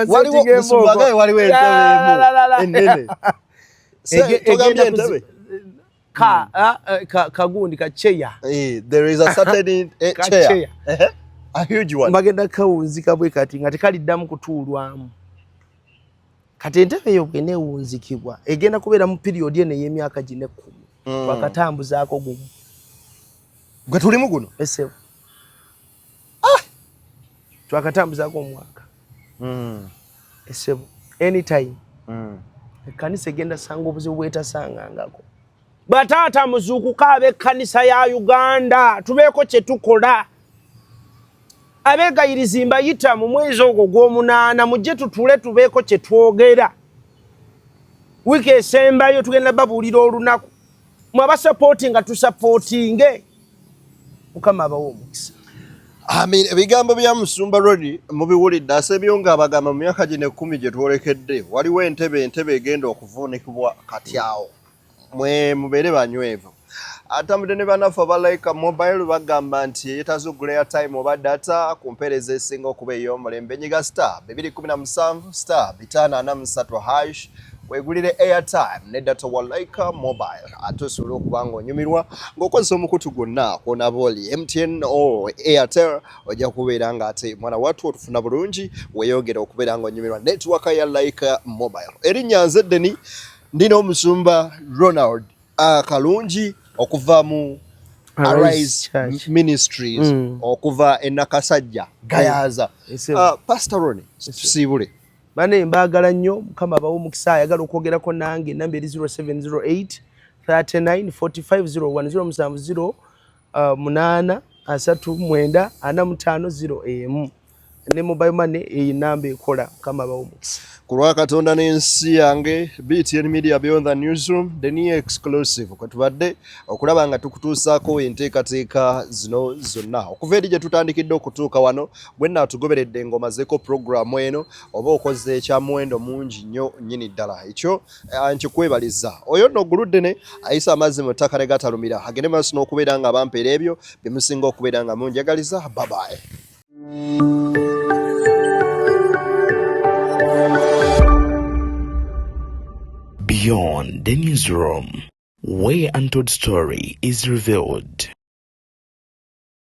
Waliwo musumba gaye, waliwo entebe emu ennene. Togambye entebe. Ka kagundi ka chair. There is a certain Ka chair. Chair. A huge one. Bagenda kawunzika bwe kati nga tekaliddamu kutuulwamu. Kati entebe eyo bweneewunzikibwa egenda kubeera mu period eno ey'emyaka gino 10. Twakatambuzaako gumu. Gwe tulimu guno. Esebo, twakatambuzaako omwaka. Esebo, anytime ekkanisa egenda sanga obuzibu bwetasangangako. Bataata, muzuukuka, ab'ekkanisa ya Uganda, tubeeko kye tukola. Abeegayirizi mbayita mu mwezi ogwo gw'omunaana, mujje tutule tubeeko kye twogera. Wiiki esembayo tugenda babuulira olunaku. Mwe abasapootinga, tusapootinge. Mukama abawe omukisa. Amin. Ebigambo bya musumba Rodi mubiwulidde, asebyo nga abagamba mu myaka gino 10 gye twolekedde waliwo entebe egenda okuvuunikibwa. Kati awo mwe mubeere banywevu. Atambudde ne bannaffe aba Lyca Mobile, bagamba nti eyetaaza okugula airtime oba data ku mpeereza esinga okuba ey'omulembe, nyiga *217*543# weegulire airtime ne data wa Lyca Mobile, ate osobole okuba nga onyumirwa ng'okozesa omukutu gwonna kwonaba oli MTN o Airtel, ojja kubeera nga ate mwana wattu otufuna bulungi, weeyongere okubeera nga onyumirwa network ya Lyca Mobile. Erinnya nze Deni, ndina omusumba Ronald Kalungi okuva mu Arise Church. Ministries okuva e Nakasajja Gayaza. Esebo. Pastor Ronnie, tusiibule. Bane, mbaagala nnyo, Mukama abawe omukisa. Ayagala okwogerako nange, enamba eri 0708 39 45 01, 070 8 39 45 0 ne mobile money eyo namba ekola. Mukama abawe omukisa. Ku lwa Katonda n'ensi yange, BTN Media, Beyond the Newsroom, the new exclusive, kwe tubadde okulaba nga tukutuusaako enteekateeka zino zonna okuva eri gye tutandikidde okutuuka wano. Bwe nnaatugoberedde ng'omazeeko puroguramu eno, oba okoze ekyamuwendo mungi nnyo nnyini ddala, ekyo nkikwebaliza. Oyo nno Guluddene ayisa amazzi mu ttaka ne gatalumira, agende maaso n'okubeera nga bampeera ebyo bye musinga okubeera nga munjagaliza. Babaye. Beyond the Newsroom, where untold story is revealed.